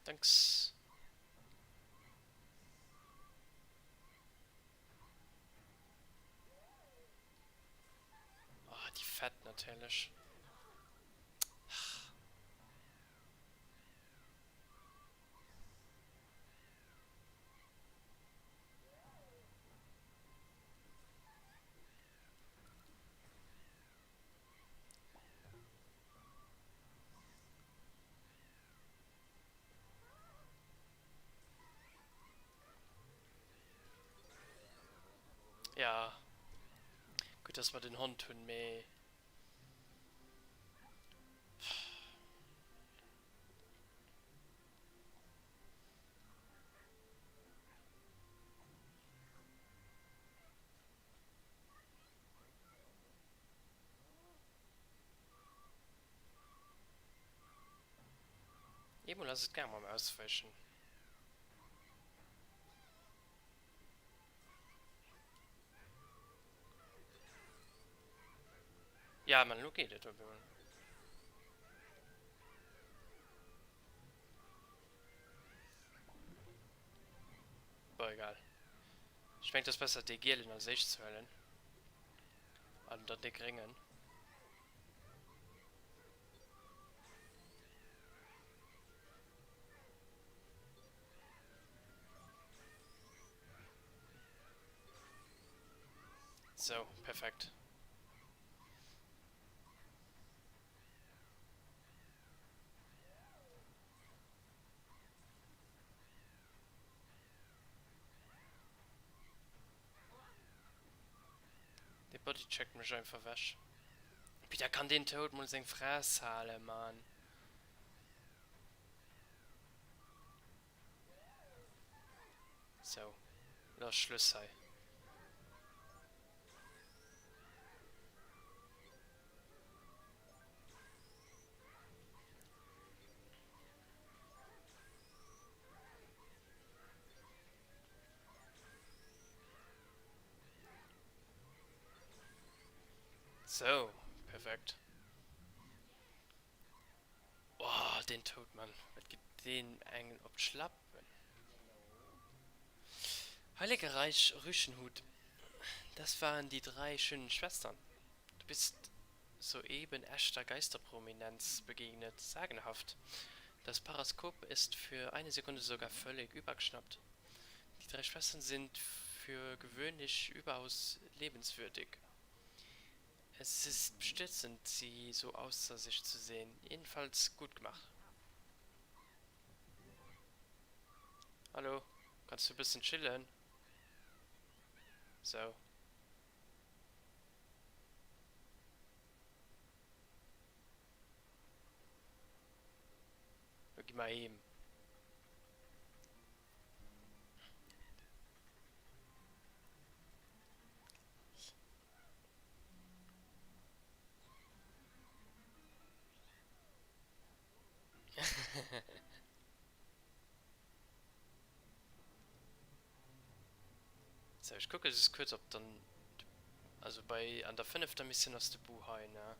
Thanks. Oh, déi Fett natierlech. Ja. Gutt, dass mer den Hond hunn, mee. Eemol ass et gaang mam Ausweichen. Ja, man, elo geet et op eemol. Bon, egal. Ech mengen et ass besser dee gielen als éischt ze huelen an dann dee gréngen. Sou, perfekt. Dee bodycheckt mech einfach wech. Peter, kann deen Toad mol seng Fress halen, Mann? Sou, lo ass Schluss hei. Sou, perfekt. Oh, deen Toad, Mann. Wat geet deen engen op d'Schlappen? Heilige Reich Rüschenhut, das waren die drei schönen Schwestern. Du bist soeben echter Geisterprominenz begegnet. Sagenhaft. Das Paraskop ist für eine Sekunde sogar völlig übergeschnappt. Die drei Schwestern sind für gewöhnlich überaus lebenswürdig. Es ist bestürzend, sie so außer sich zu sehen. Jedenfalls gut gemacht. Hallo, kannst du e bëssen chillen? Sou. Lo gi mer heem. Sou, ech kucke just kuerz op dann, also bei an der fënnefter Missioun ass de Boo hei, ne?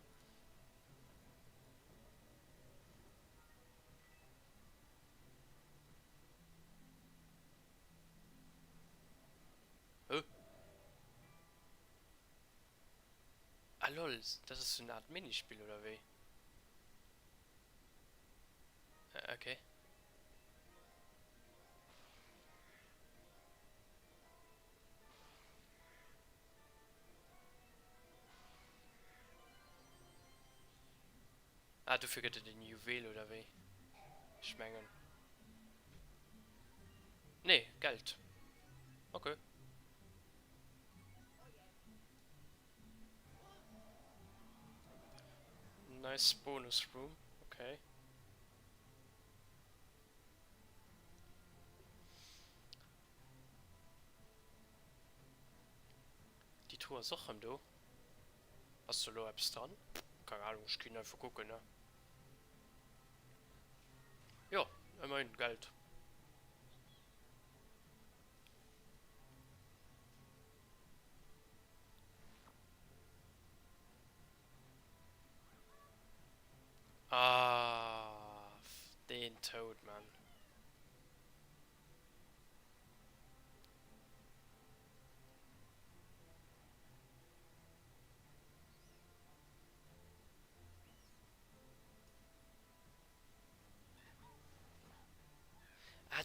Hä? Ah lol, dat ass sou en Art Minispill oder wéi? Okay. Ah, dofir gëtt et en Juwel oder wéi? Ech mengen. Nee, Geld. Okay. Nice Bonus Room, okay. Déi Truh ass och rëm do. Ass do lo eppes dran? Keng Ahnung, ech ginn einfach kucken, ne? Jo, ëmmerhin Geld.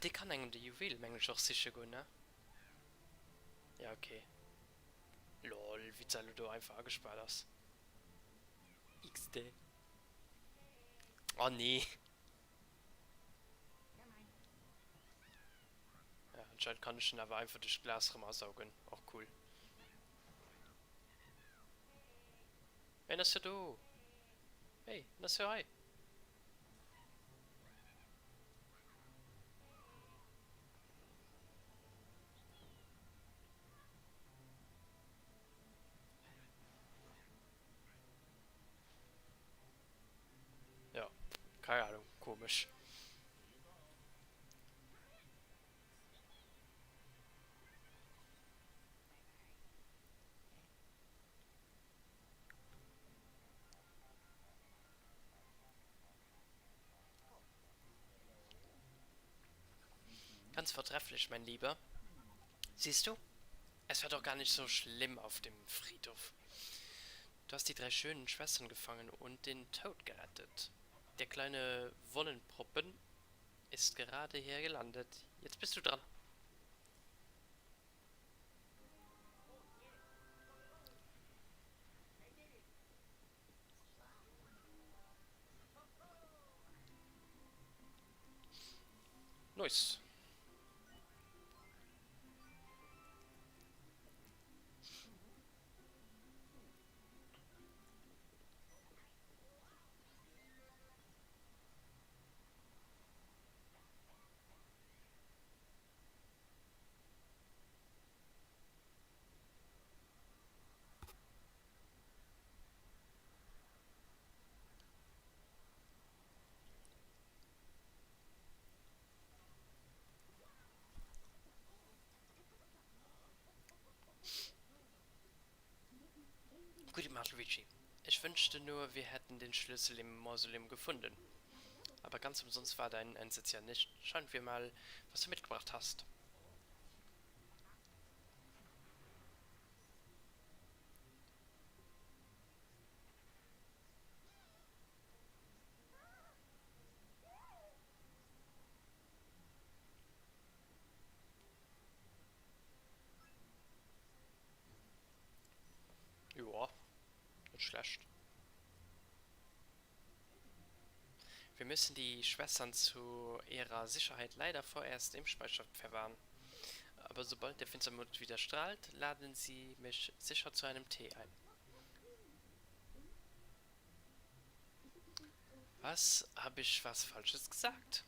dee kann engem de Juwel mengen ech och siche goen, ne? Ja, okay. Lol, wéi d'Salo do einfach agespaart ass. XD. Oh nee. Ja, anscheinend kann ech en awer einfach duerch d'Glas rëm asaugen. Och cool. En ass jo do! Hey, en ass jo hei! Ja, keine Ahnung, komisch. Ganz vortrefflich, mein Lieber. Siehst du? Es war doch gar nicht so schlimm auf dem Friedhof. Du hast die drei schönen Schwestern gefangen und den Tod gerettet. Der kleine Wollenproppen ist gerade hier gelandet. Jetzt bist du dran. Nice. Gut gemacht, Luigi. Ich wünschte nur, wir hätten den Schlüssel im Mausoleum gefunden. Aber ganz umsonst war dein Einsatz ja nicht. Schauen wir mal, was du mitgebracht hast. Joa, net schlecht. Wir müssen die Schwestern zu ihrer Sicherheit leider vorerst im Speicher verwahren. Aber sobald der Finstermond wieder strahlt, laden sie mich sicher zu einem Tee ein. Was? Habe ich was Falsches gesagt?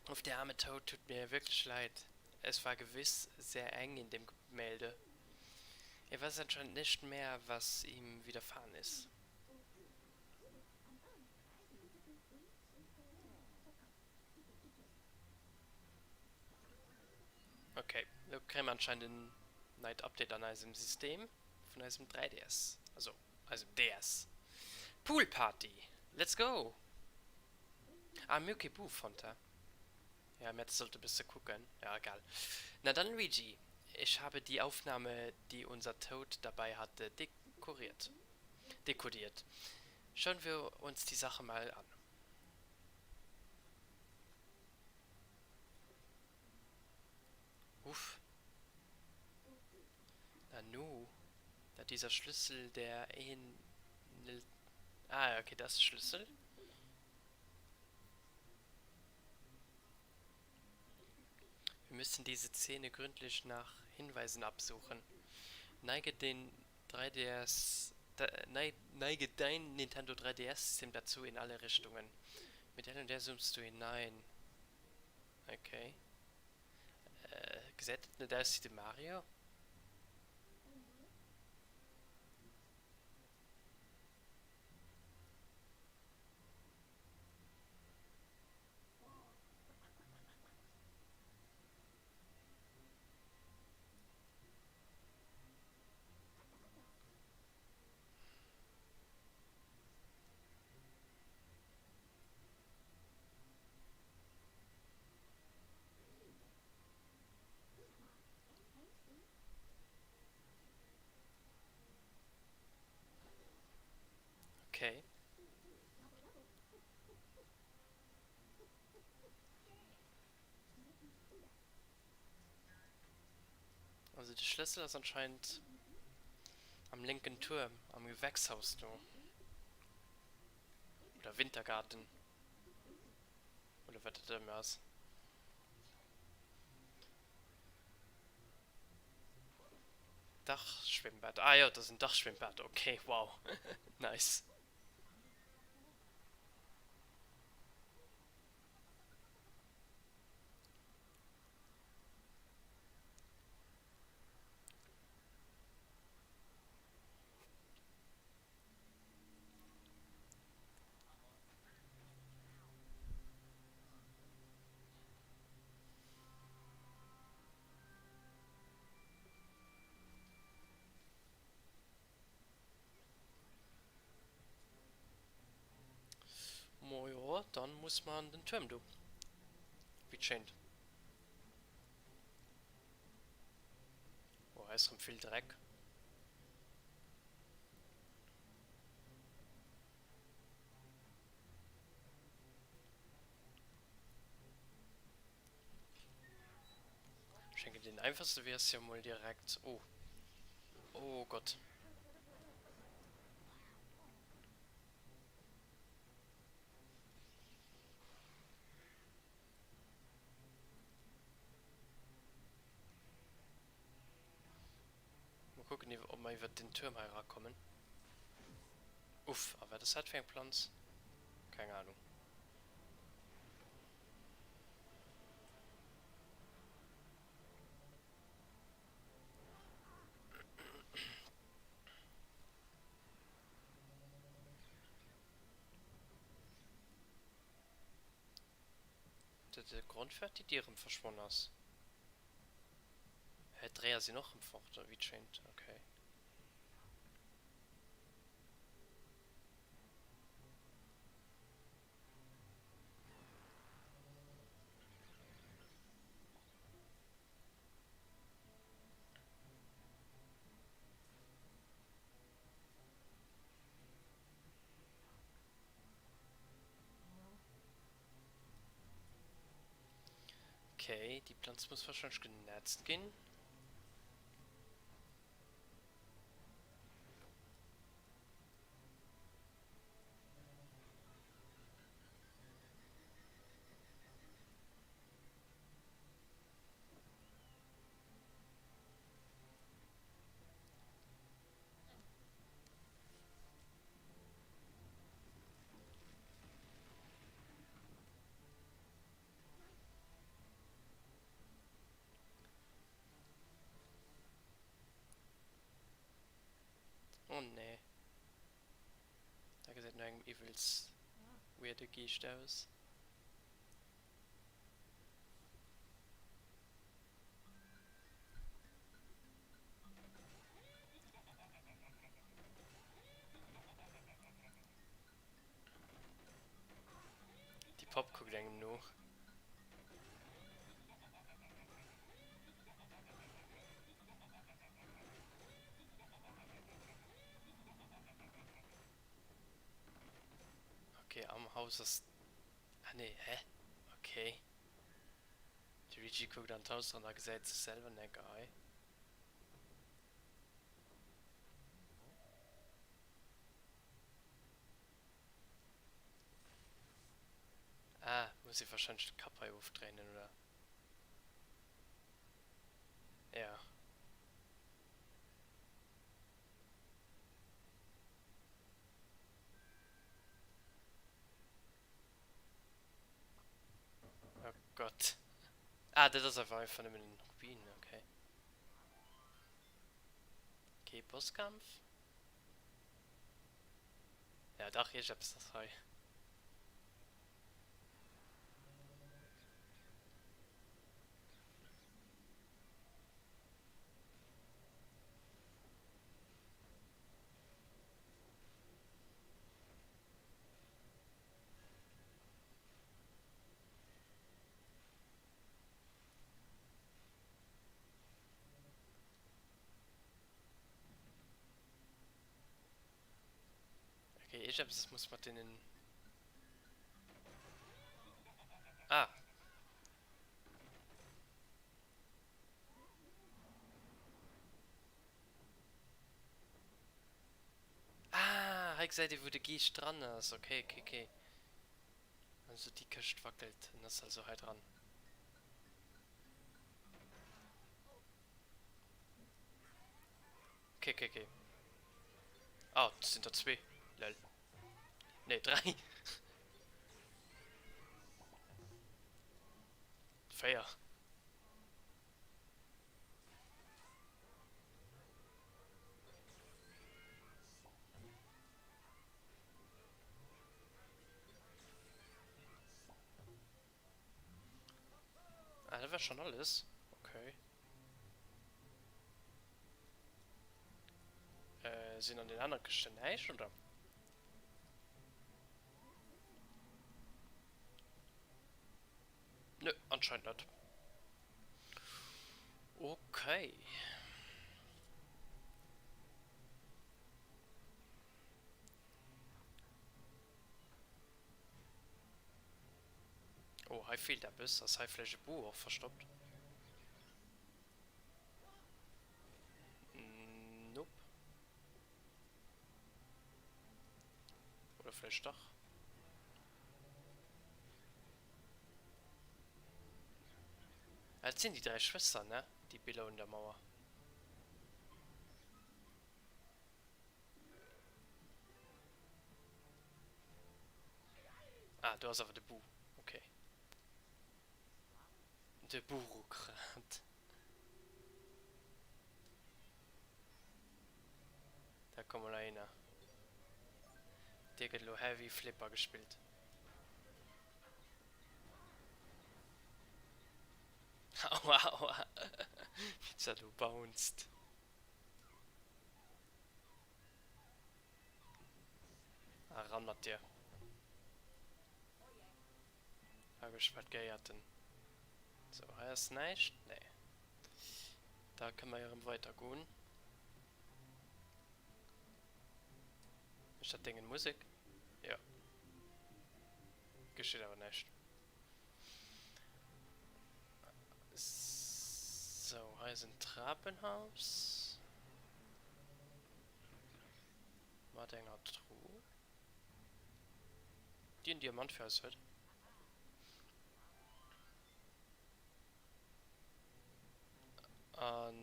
Auf der arme Toad tut mir wirklich leid. Es war gewiss sehr eng in dem Gemälde. Er weiß anscheinend nicht mehr, was ihm widerfahren ist. Okay, do kréie mer anscheinend en neit Update an eisem System vun eisem 3DS, also eisem DS. Pool Party! Let's go! Ah, mir hu kee Boo fonnt, hä? Ja, mir hätte sollte bësse kucken. Ja, egal. Na dann, Luigi, ich habe die Aufnahme, die unser Toad dabei hatte, dekoriert. Dekodiert. Schauen wir uns die Sache mal an. Uff. Nanu. Da dieser Schlüssel, der ähnelt... Ah, okay, das ist Schlüssel. Wir müssen diese Szene gründlich nach Hinweisen absuchen. Neige den 3DS neige dein Nintendo 3DS-System dazu in alle Richtungen. Mit L und R zoomst du hinein. Okay. Gesäit dat net aus wéi de Mario? Okay. de Schlëssel ass anscheinend am lénken Tuerm, am Gewächshaus do. Oder Wintergarten. Oder wat dat ëmmer ass. Dachschwimmbad. Ah jo, dat ass en Dachschwimmbad. Okay, wow. Nice. Mojo, dann muss mer an den Tuerm do. Wéi et schéint. Oh, hei ass rëm vill Dreck. Ich denke, den einfachste Weg ist ja mal direkt... Oh. Oh Gott. Mol kucken ob mer iwwert den Tuerm hei erakommen. Uff, a wat ass dat fir eng Planz? Keng Ahnung. De Grond firwat déi Dier erëm verschwonn ass. Hä, d'Dréier sinn och erëm fort, wéi et schéint. Okay. Okay, déi Planz muss wahrscheinlech genetzt ginn. Oh nee. Dat gesäit no engem iwwels weirde Geescht aus. Déi Popp kuckt engem no. Okay, am Haus ass... Ah nee, hä? Okay. De Luigi kuckt an d'Haus eran a gesäit sech selwer neck ei. Ah, muss ee wahrscheinlech de Kapp hei ofdréinen, oder? Ja. Oh Gott. Ah, dat ass einfach einfach nëmmen en Rubin, okay. Okay, Bosskampf. Ja, dach, iergendeppes ass hei. Okay, iergendeppes muss mat deenen... Ah! hei gesäit ee wou de Geescht dran ass. Okay, okay, okay. Also déi Këscht wackelt, en ass also hei dran. Okay, okay, okay. Ah, et sinn der zwee. Lel. Nee, dräi. Véier. Ah, dat war schon alles. Okay. Äh, sinn an den anere Këschten näischt, oder? Nö, anscheinend net. Okay. Oh, hei feelt eppes. Ass hei vläicht e Buch och verstoppt? Nope. Oder vläicht dach. Ah, dat sinn déi 3 Schwëstern, ne? Déi Biller un der Mauer. Ah, do ass awer de Bu. Okay. De Burokrat. Da komm mol heihinner. Dir gëtt elo Heavy Flipper gespillt. Aua, aua. Wéi dat elo bounced. A ran mat dir. Hab ech wat gehéiert den. Sou, hei ass näischt. Nee. Da kënne mer jo erëm weider goen. Mécht dat Déngen Musek? Jo. Geschitt awer näischt. Sou, hei ass en Trapenhaus. Mat enger Truh. Déi en Diamant fir eis huet. An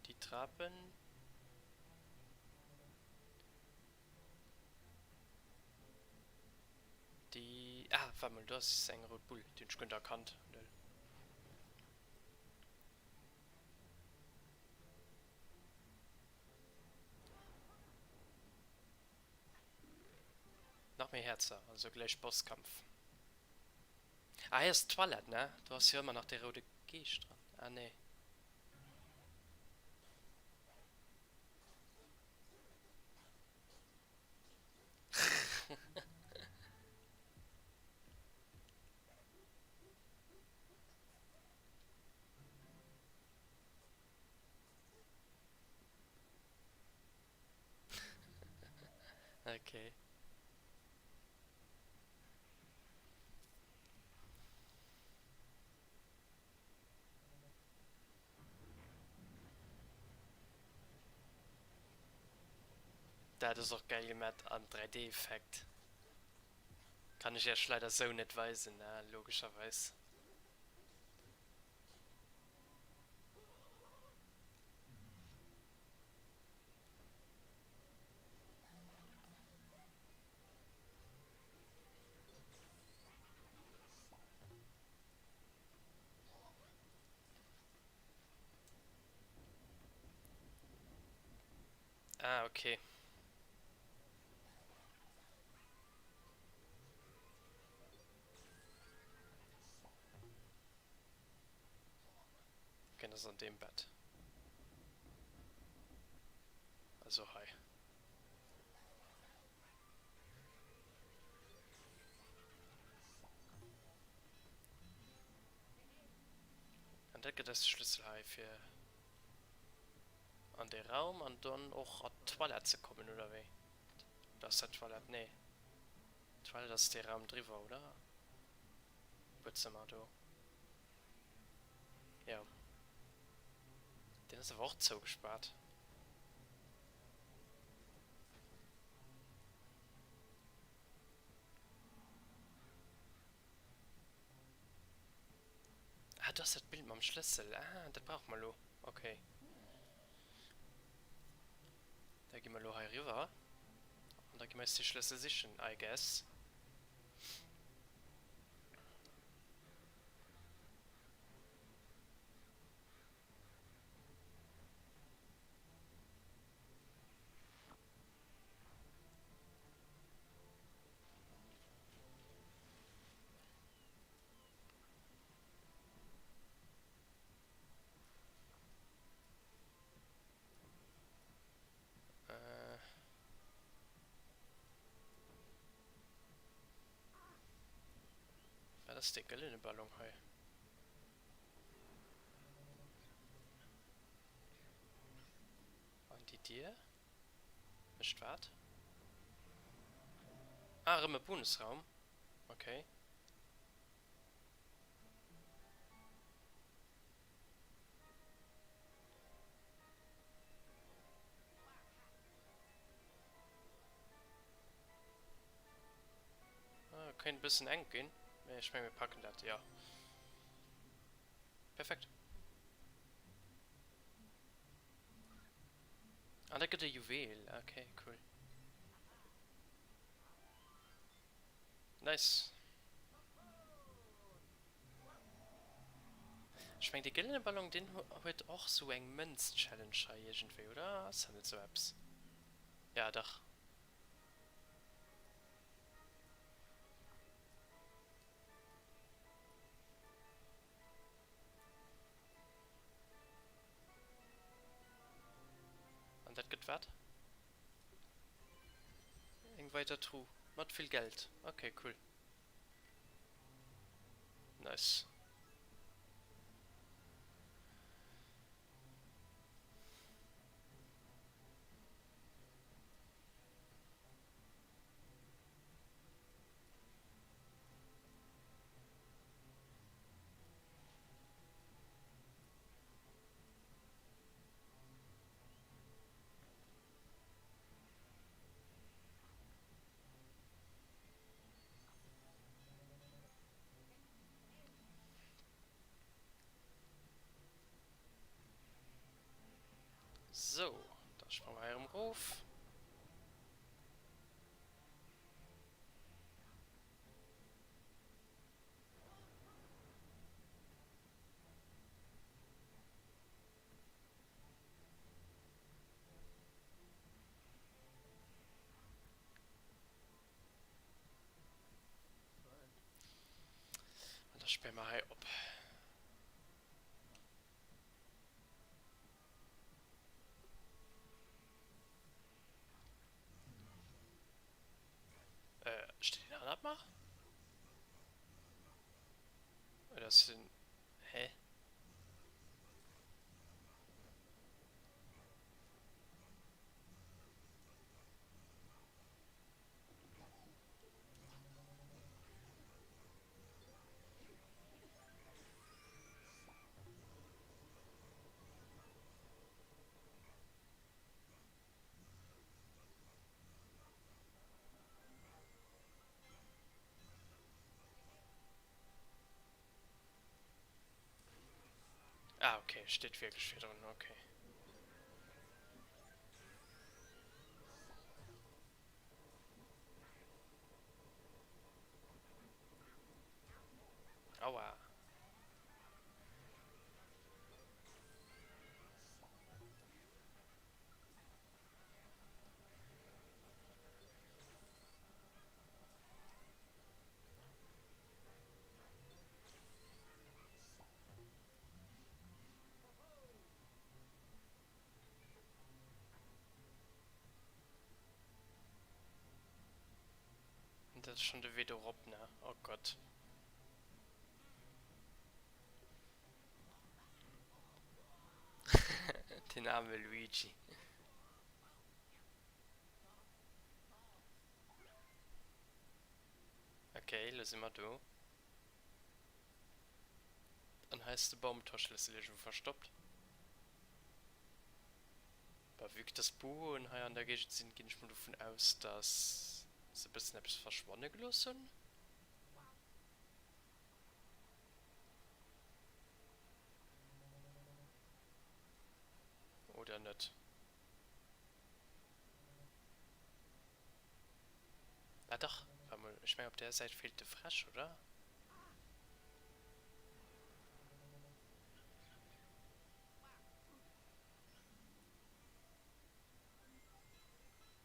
déi Trapen. Déi, ah, waart mol, do ass eng rout Bull, déi hunn ech guer net erkannt, lol. Nach méi Häerzer, also gläich Bosskampf. Ah, hei ass d'Toilette, ne? Do ass jo ëmmer nach dee roude Geescht dran. Ah, nee. Okay. Dat ass och geil gemat an 3D Effekt. Kann ech iech leider sou net weisen, ne, logescherweis. Ah, okay. Okay, das ist an dem Bett. Also hei. An dat gëtt eis de Schlüssel hei fir an de Raum an dann och an d'Toilette ze kommen, oder wéi? Oder ass dat d'Toilette? Nee. D'Toilette ass dee Raum driwwer, oder? Buedzëmmer do. Jo. Dat ass awer och zougespaart. Ah, do ass dat Bild mam Schlëssel. Ah, dat brauche mer elo. Okay. Da gi mer elo hei eriwwer. An da gi mer eis de Schlëssel sichen, I guess. Äh. Wat ass dee gëllene Ballon hei? An déi Dier mécht wat? Ah, erëm e Bonusraum. Okay. Ah, kéint e bëssen enk ginn, mee ech menge mir packen dat, jo. Perfekt. Ah, dat gëtt e Juwel, okay, cool. Nice. Ech meng dee gëllene Ballon deen huet och sou eng Mënz-Challenge hei iergendwéi, oder ass dat net sou eppes? Ja dach. An dat gëtt wat? Eng weider Truh mat vill Geld. Ok, cool. Nice. Sou, da sprange mer hei erëm erof. An da späre mer hei op. Äh, steet een anert mar? Oder ass den... Hä? Ah, okay, steet wierklech virdrun, okay. Aua. Dat ass schon de Wee do rop, ne? Oh Gott. Den arme Luigi. Okay, lo si mer do. An hei ass de Baumtorschlëssel iergendwou verstoppt. Bah, vue que dass Buen hei an der Géigend sinn, ginn ech mol dovun aus, dass se e bëssen eppes verschwanne gelooss hunn. Oder net? Ah dach, waart mol, ech mengen op där Säit feelt de Fräsch, oder?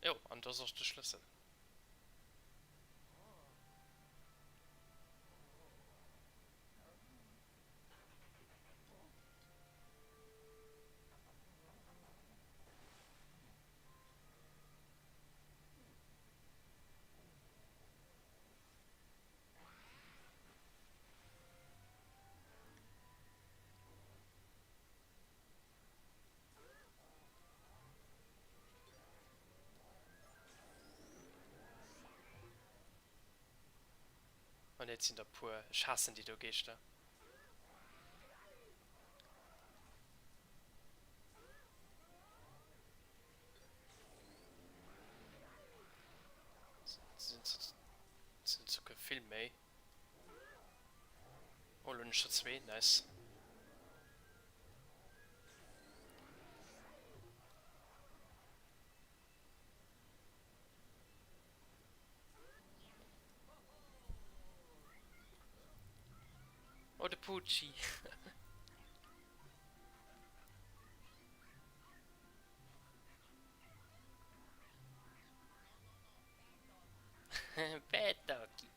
Jo, an do ass och de Schlëssel. Oh nee, et sinn der puer. Ech haassen déi do Geeschter. Sinn souguer vill méi. Oh, lo hunn ech der zwee. Nice. Oh, de Pucci. Bad Doggy.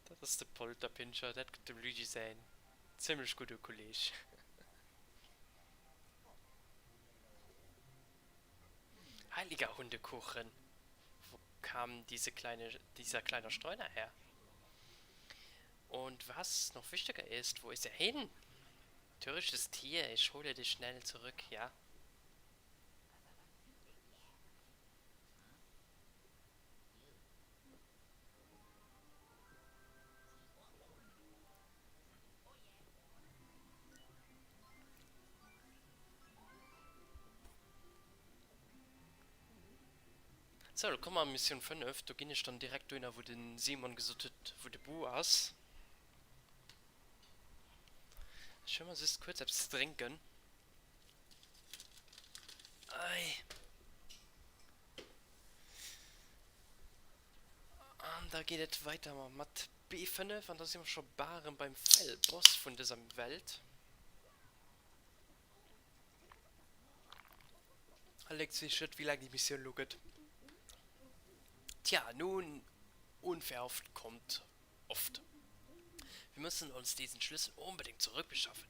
Dat ass de Polterpinscher, dat gëtt dem Luigi säin zimmlech gudde Kolleeg. Heiliger Hundekuchen, wo kam diese kleine, dieser kleine Streuner her? Und was noch wichtiger ist, wo ist er hin? Törichtes Tier, ich hole dich schnell zurück, ja? Sou, lo komme mer an Missioun 5. Do ginn ech dann direkt dohinner, wou de Simon gesot huet, wou de Bu ass. Ech huele mer just kuerz eppes ze drénken. Ei. An da geet et weiter mat B5 an da si mer scho bal erëm beim Final Boss vun dëser Welt. Allerdéngs weess ech net, wéi laang déi Missioun elo gëtt. Tja, nun, unverhofft kommt oft. Wir müssen uns diesen Schlüssel unbedingt zurückbeschaffen.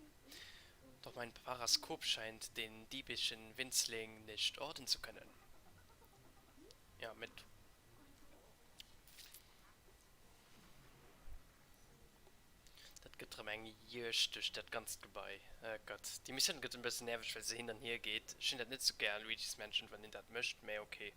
Doch mein Paraskop scheint den diebischen Winzling nicht orten zu können. Ja, mit. Dat gëtt rëm eng Juegd duerch dat ganzt Gebai. Oh Gott, déi Missioun gëtt en bëssen nerveg, well se hin an hier geet. Ech hunn dat net sou gär an Luigi's Mansion, wann een dat mécht, mä ok.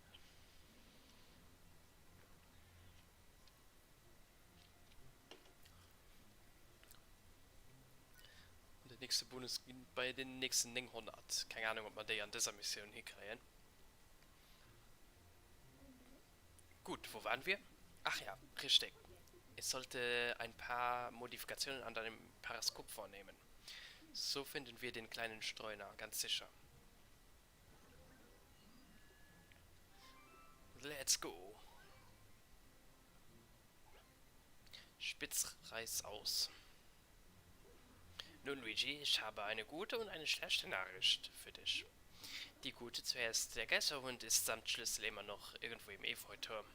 An den nächste Bonus ginn bei den nächsten 900. Keng Ahnung, ob mer déi an dëser Missioun hikréien. Gut, wo waren wir? Ach ja, richtig. Ich sollte ein paar Modifikationen an deinem Paraskop vornehmen. So finden wir den kleinen Streuner ganz sicher. Let's go. Spitz reiß aus. Nun, Luigi, ich habe eine gute und eine schlechte Nachricht für dich. Die gute zuerst. Der Geisterhund ist samt Schlüssel immer noch irgendwo im Efeuturm.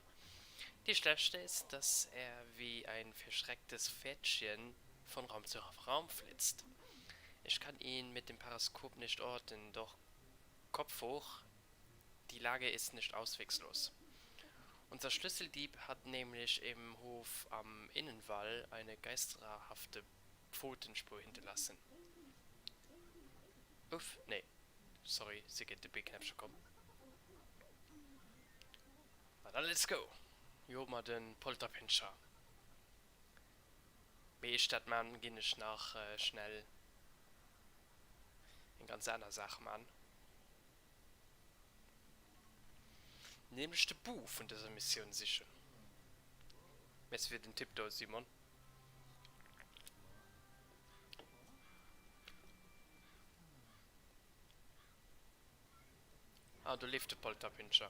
Die schlechte ist, dass er wie ein verschrecktes Pferdchen von Raum zu Raum flitzt. Ich kann ihn mit dem Paraskop nicht orten, doch Kopf hoch, die Lage ist nicht auswegslos. Unser Schlüsseldieb hat nämlich im Hof am Innenwall eine geisterhafte Pfotenspur hinterlassen. Uff, nee, sorry, si géint de B-Knäppche komm. Ma dann let's go! Jo mer den Polterpinscher. Mee iech dat man ginn ech nach schnell eng ganz aner Saach man. Nämlech de Bu vun dëser Missioun sichen. Merci fir den Tipp do Simon. Ah, do leeft de Polterpinscher.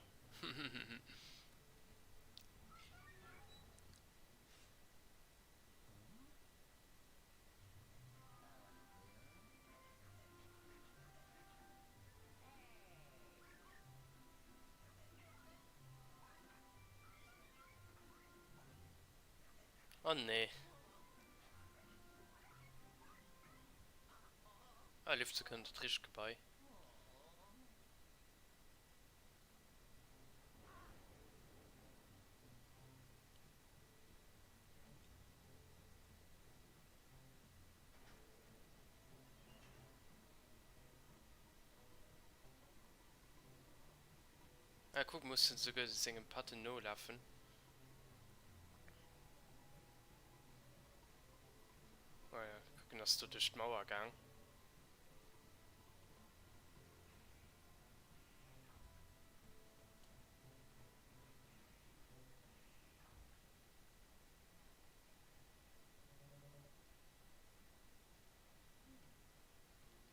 Oh nee. Ah, leeft souguer an dat richtegt Gebai. Ah kuck, muss en souguer sengem Patten nolafen. Ah ja, kuck, en ass do duerch d'Mauer gaang.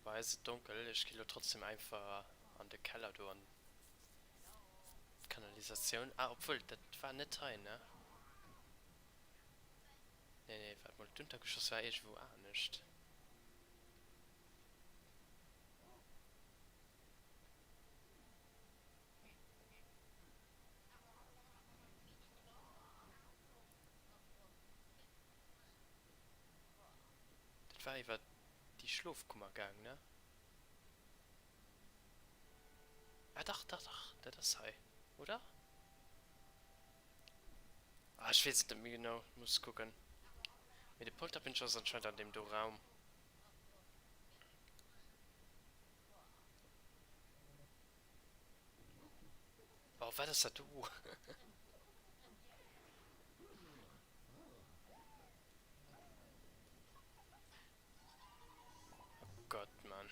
Bei ass et donkel, ech gi lo trotzdem einfach an de Keller do an d'Kanalisatioun. Ah obwuel, dat war net hei, ne? Nee, nee, waart mol, d'Untergeschoss war iergendwou anescht. Dat war iwwer déi Schlofkummer gaang, ne? Ah dach, dach, dach, dat ass hei, oder? Ah, ech weess et net méi genau, muss kucken. Mee de Polterpinscher ass anscheinend an deem do Raum. Oh, wat ass dat do? Oh Gott, Mann.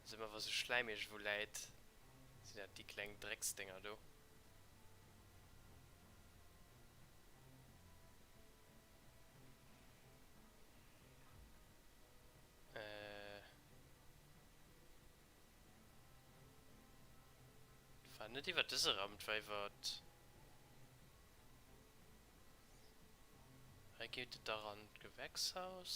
Also ëmmer wa sou Schläim iergendwou läit, sinn dat déi kleng Drecksdénger do. Äh. War net iwwer dëse Raum, et war iwwer. Hei geet et dach an d'Gewächshaus.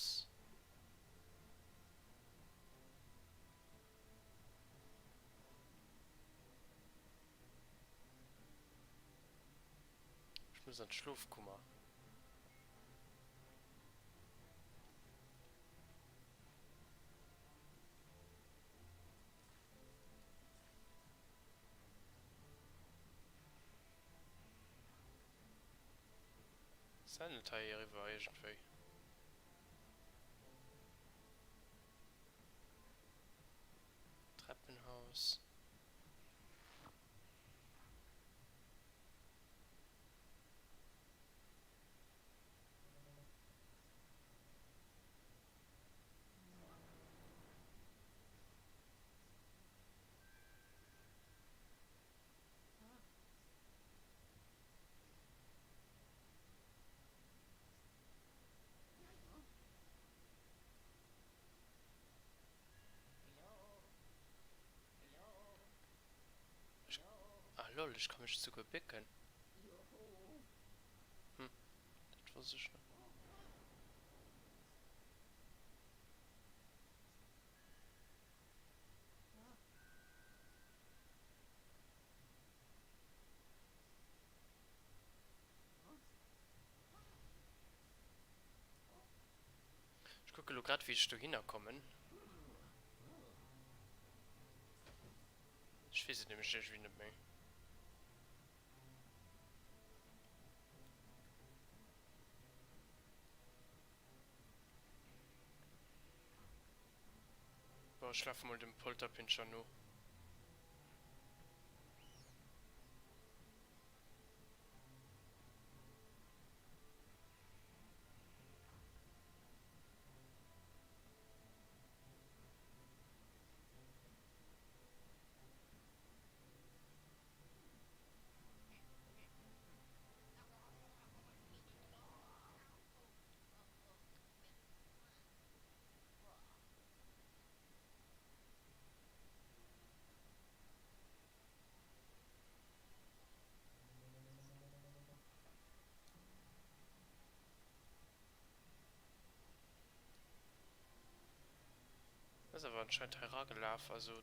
Ech muss an d'Schlofkummer. Ass dat net hei eriwwer iergendwéi? Treppenhaus. Ech, ah lol, ech ka mech souguer bécken. Hm, dat wosst ech net. Ech kucke lo grad wéi ech dohinner kommen. Ech weess et nämlech iergendwéi net méi. Bon, ech lafe mol dem Polterpinscher no. Ass awer anscheinend hei eragelaf, also.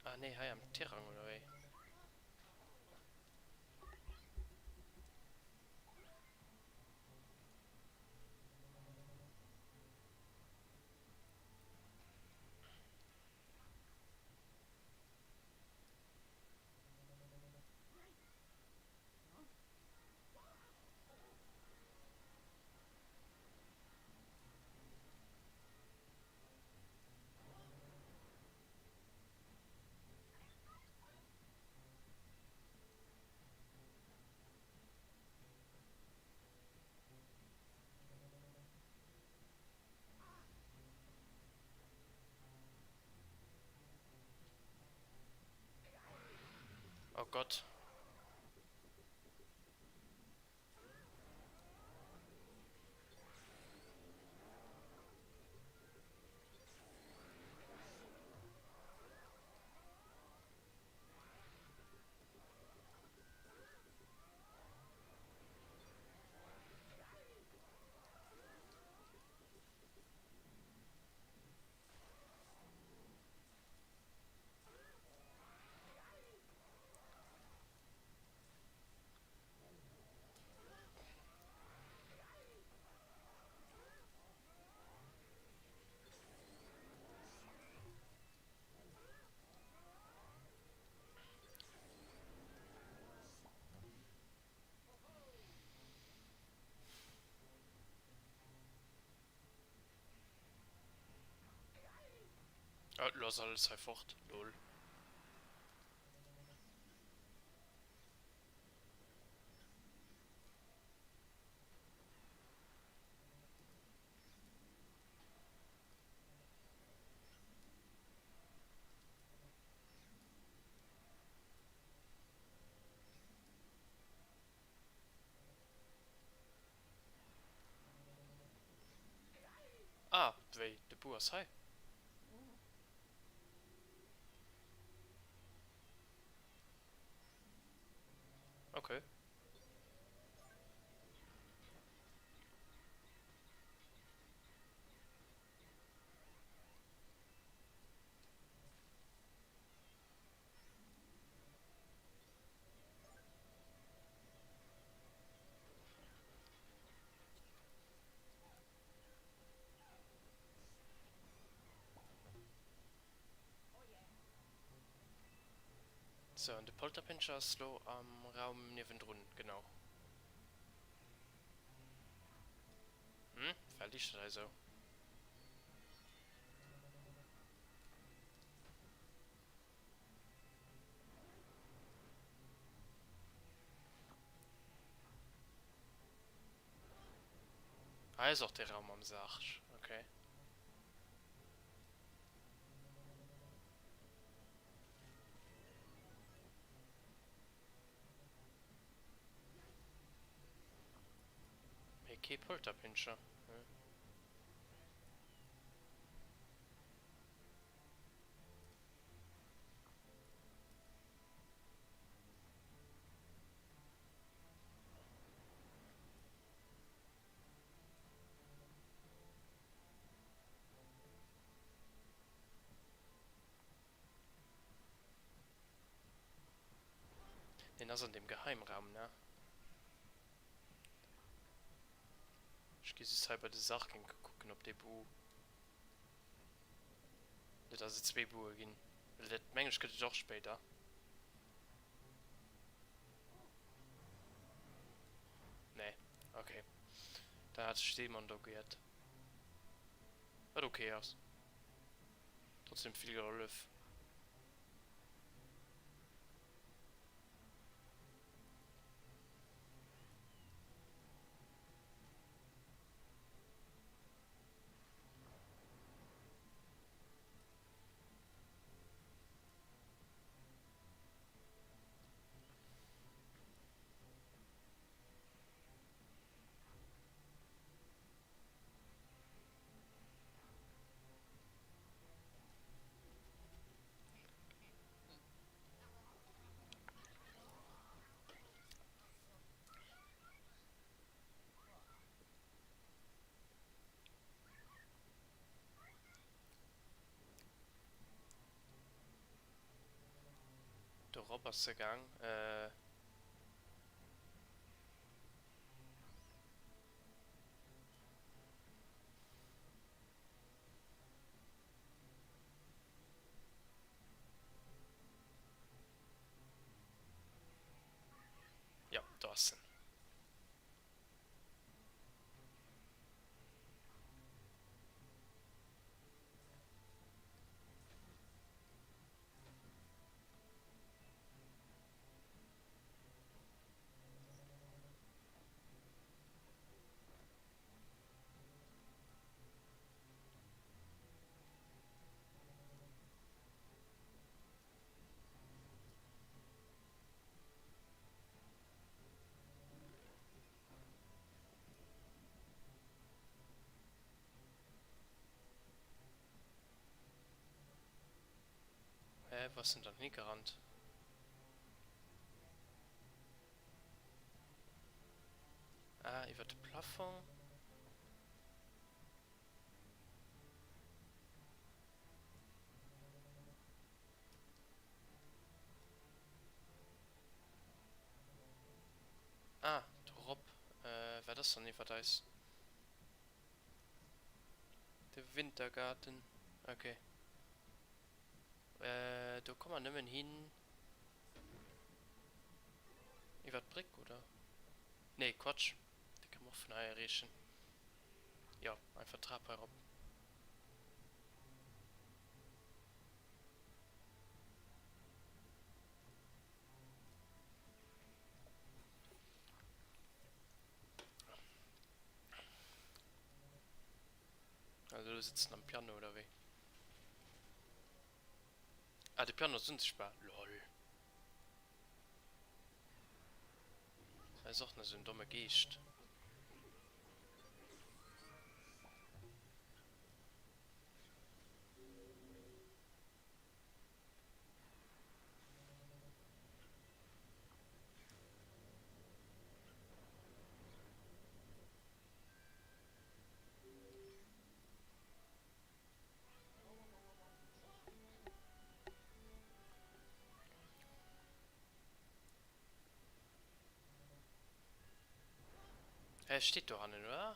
Ah nee, hei am Tirang oder wéi? Oh Gott. Ah, lo ass alles hei fort, lol. Ah, wéi, de Bu ass hei? Okay. Sou, an de Polterpinscher ass lo am Raum niewendrun, genau. Hm, well liicht dat hei sou? Hei ass och dee Raum mam Sarg, okay. Mee kee Polterpinscher, ne? Deen ass an deem Geheimraum, ne? Ech gi just hei bei de Sarg enke kucken, ob dee Bu. Net dass et zwee Bue ginn, well dat mengen ech gëtt et och spéider. Nee, okay. Dann hat sech Simon do geiert. Wat okay ass. Trotzdem vill gehollef. Dorop ass se gaang. Äh. Jo, do ass en. Hä, wou ass en dann higerannt? Ah, iwwer de Plafong. Ah, do rop. Wat ass dann iwwert eis? De Wintergarten. Okay. Do komme mer nëmmen hin iwwert d'Bréck, oder? Nee, Quatsch. Déi kënne mer och vun hei erreechen. Jo, einfach d'Trap hei erop. Also elo sëtzt en am Piano oder wéi? Ah, de Piano ass unsichtbar, lol. Hei ass och nach esou en domme Geescht. Hä, steet dohannen, oder?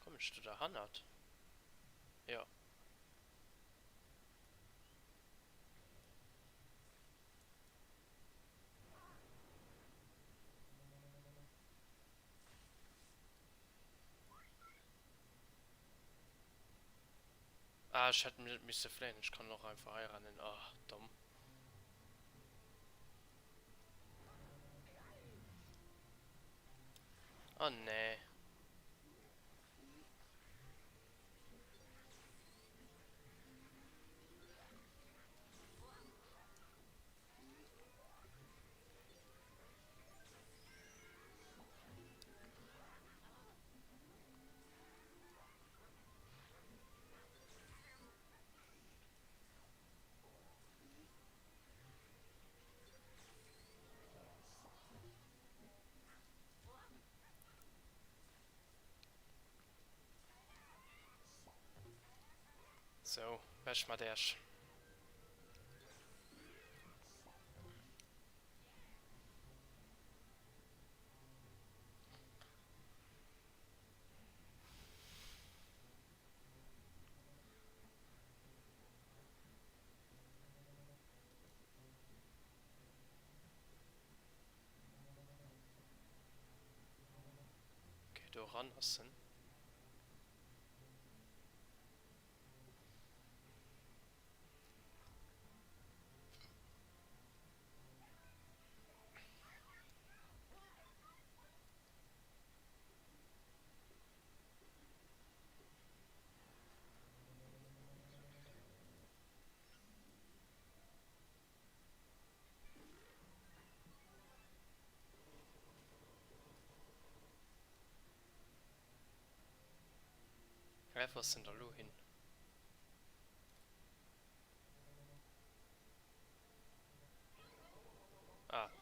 Kommen ech do derhannert? Jo. Ah, ech hätt net misse fléien, ech kann och einfach hei rennen. Ah, domm. Oh nee. Sou, weg mat Äech. Okay, do eran ass en. Hä, wou ass en da lo hin? Ah.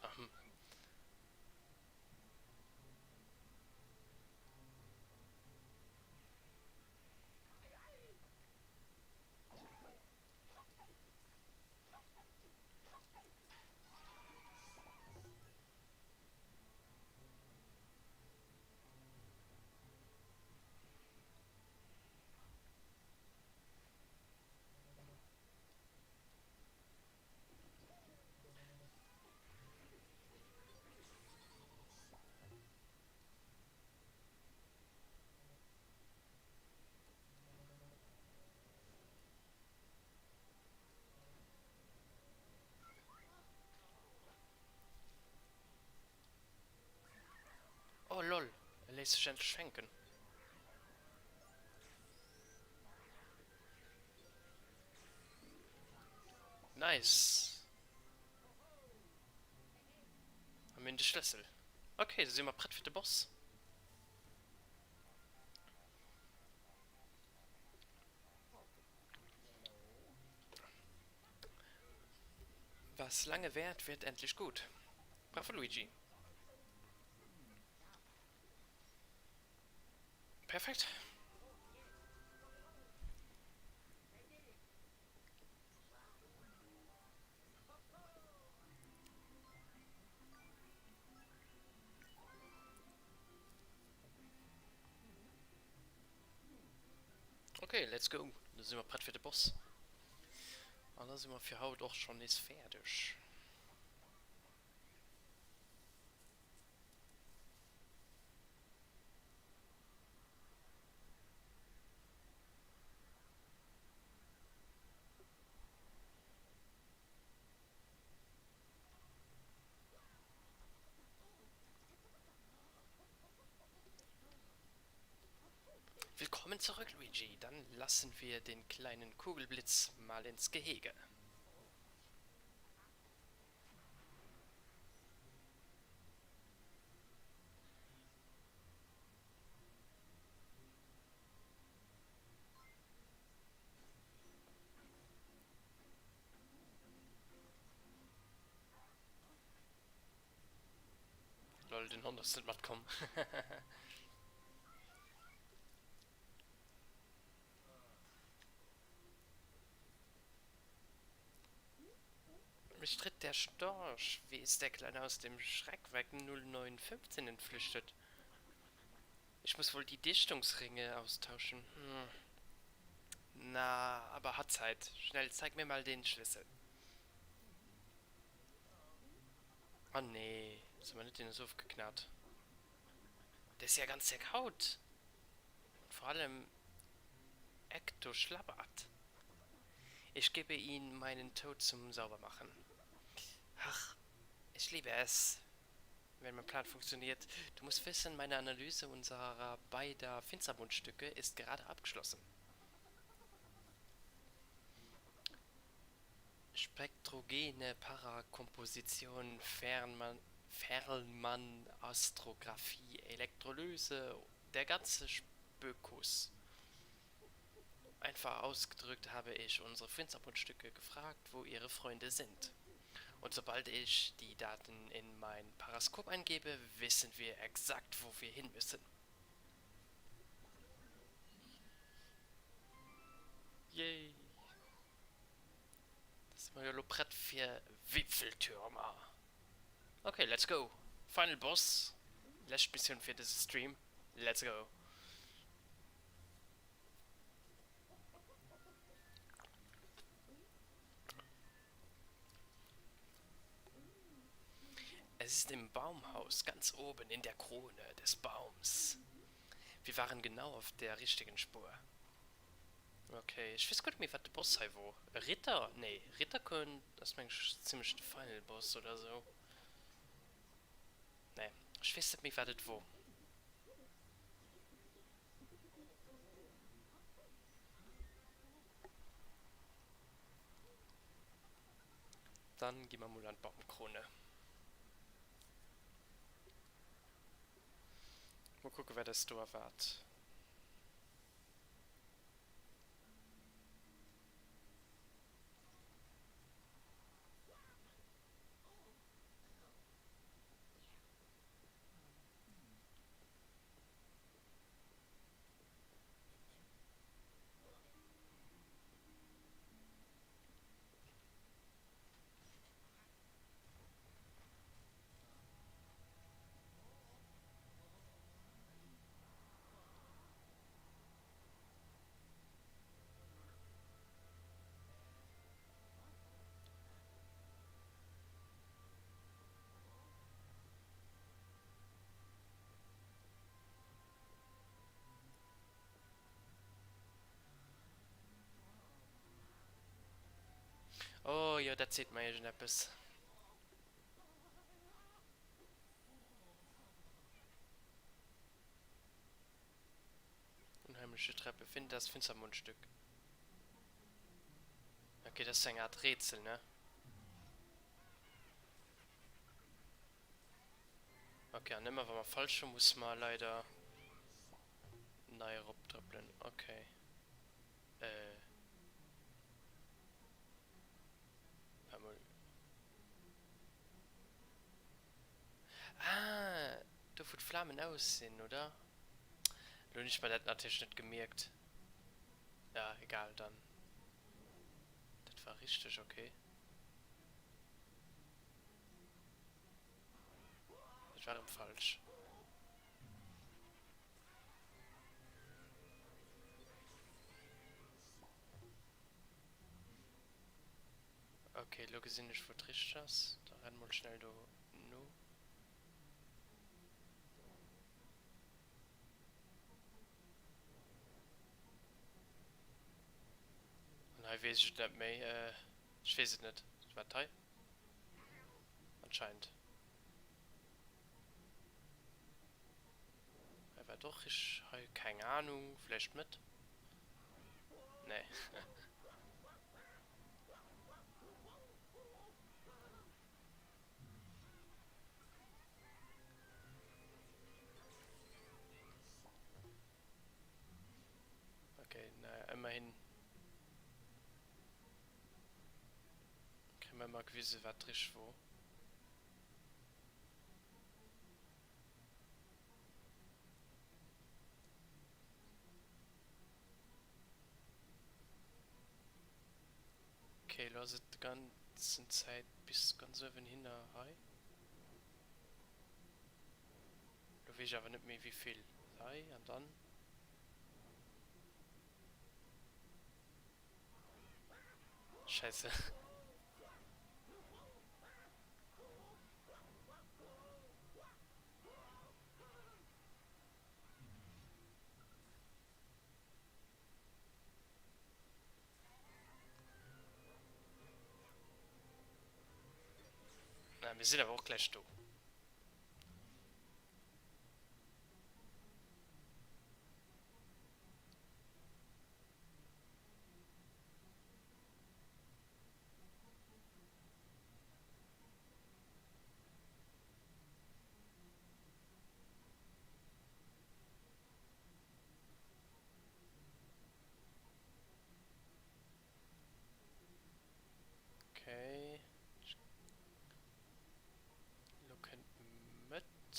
Léisst sech endlech fänken. Nice. A mir hunn de Schlëssel. Ok, da si mer prett fir de Boss. Was lange währt, wird endlich gut. Bravo Luigi. Perfekt. Okay, let's go. Da si mer prett fir de Boss. An da si mer fir haut och schonn nees fäerdeg. Willkommen zurück, Luigi. Dann lassen wir den kleinen Kugelblitz mal ins Gehege. Lol, den Hond ass net matkomm. Mich tritt der Storch. Wie ist der Kleine aus dem Schreckwerk 0915 entflüchtet? Ich muss wohl die Dichtungsringe austauschen. Hm. Na, aber hat Zeit. Schnell, zeig mir mal den Schlüssel. Ah nee, so mer net den ass ofgeknat. Der ist ja ganz zerkaut. Und vor allem ektoschlabbert. Ich gebe ihn meinen Tod zum Saubermachen. Ach, ich liebe es, wenn mein Plan funktioniert. Du musst wissen, meine Analyse unserer beider Finstermundstücke ist gerade abgeschlossen. Spektrogene Parakomposition, Fernmann, Ferlmann, Astrographie, Elektrolyse, der ganze Spökus. Einfach ausgedrückt habe ich unsere Finstermundstücke gefragt, wo ihre Freunde sind. Und sobald ich die Daten in mein Paraskop eingebe, wissen wir exakt, wo wir hin müssen. Yay! Da si mer jo elo prett fir Wipfeltürmer. Ok, let's go! Final Boss, lescht Missioun fir dëse Stream, let's go! Es ist im Baumhaus ganz oben in der Krone des Baums. Wir waren genau auf der richtigen Spur. Ok, ech weess guer net méi wat de Boss hei wor. E Ritter? Nee, Ritter kënnt, ass meng ech zimlech de Final Boss oder sou. Nee, ech weess net méi wat et wor. Dann gi mer mol an d'Baumkrone. Mol kucke wat eis do erwaart. Oh jo, dat seet mer iergendeppes. Heimliche Treppe. Finde das Finstermundstück. Okay, das ist eng Art Rätsel, ne? Okay, an ëmmer wa mer falsch hunn, musse mer leider nei eroptrëppelen. Okay. Äh. Waart mol. Ah, do wou d'Flamen aus sinn, oder? Lo hunn ech mer dat natierlech net gemierkt. Ja, egal, dann. Dat war richteg, okay. Dat war erëm falsch. Ok, elo gesinn ech wou et richteg ass. Da renne mol schnell do no. An hei weess ech et net méi. Ech weess et net. War et hei? Anscheinend. Hei war et och richteg. Hei, keng Ahnung. Vläicht d'Mëtt? Nee. Okay, naja, ëmmerhin kréie mer ëmmer gewise wat richteg wor. Ok, elo ass et d'ganzen Zäit bis ganz uewen hinner hei. Elo weess ech awer net méi wéivill hei an dann. Scheisse. Na, mir sinn awer och gläich do. Okay. Lo kënnt d'Mëtt.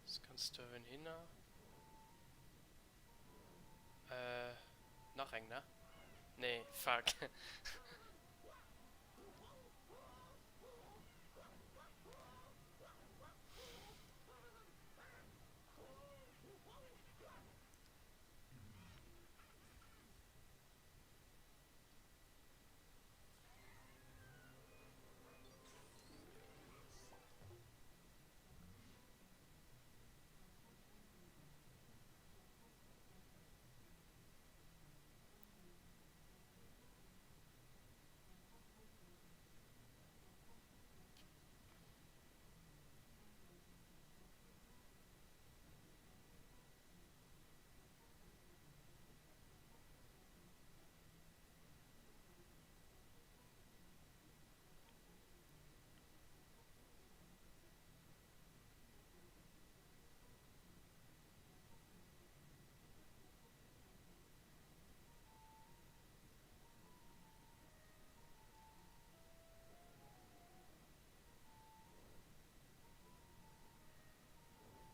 Das kannst du uewen hinner. Äh, nach eng, ne? Nee, fuck.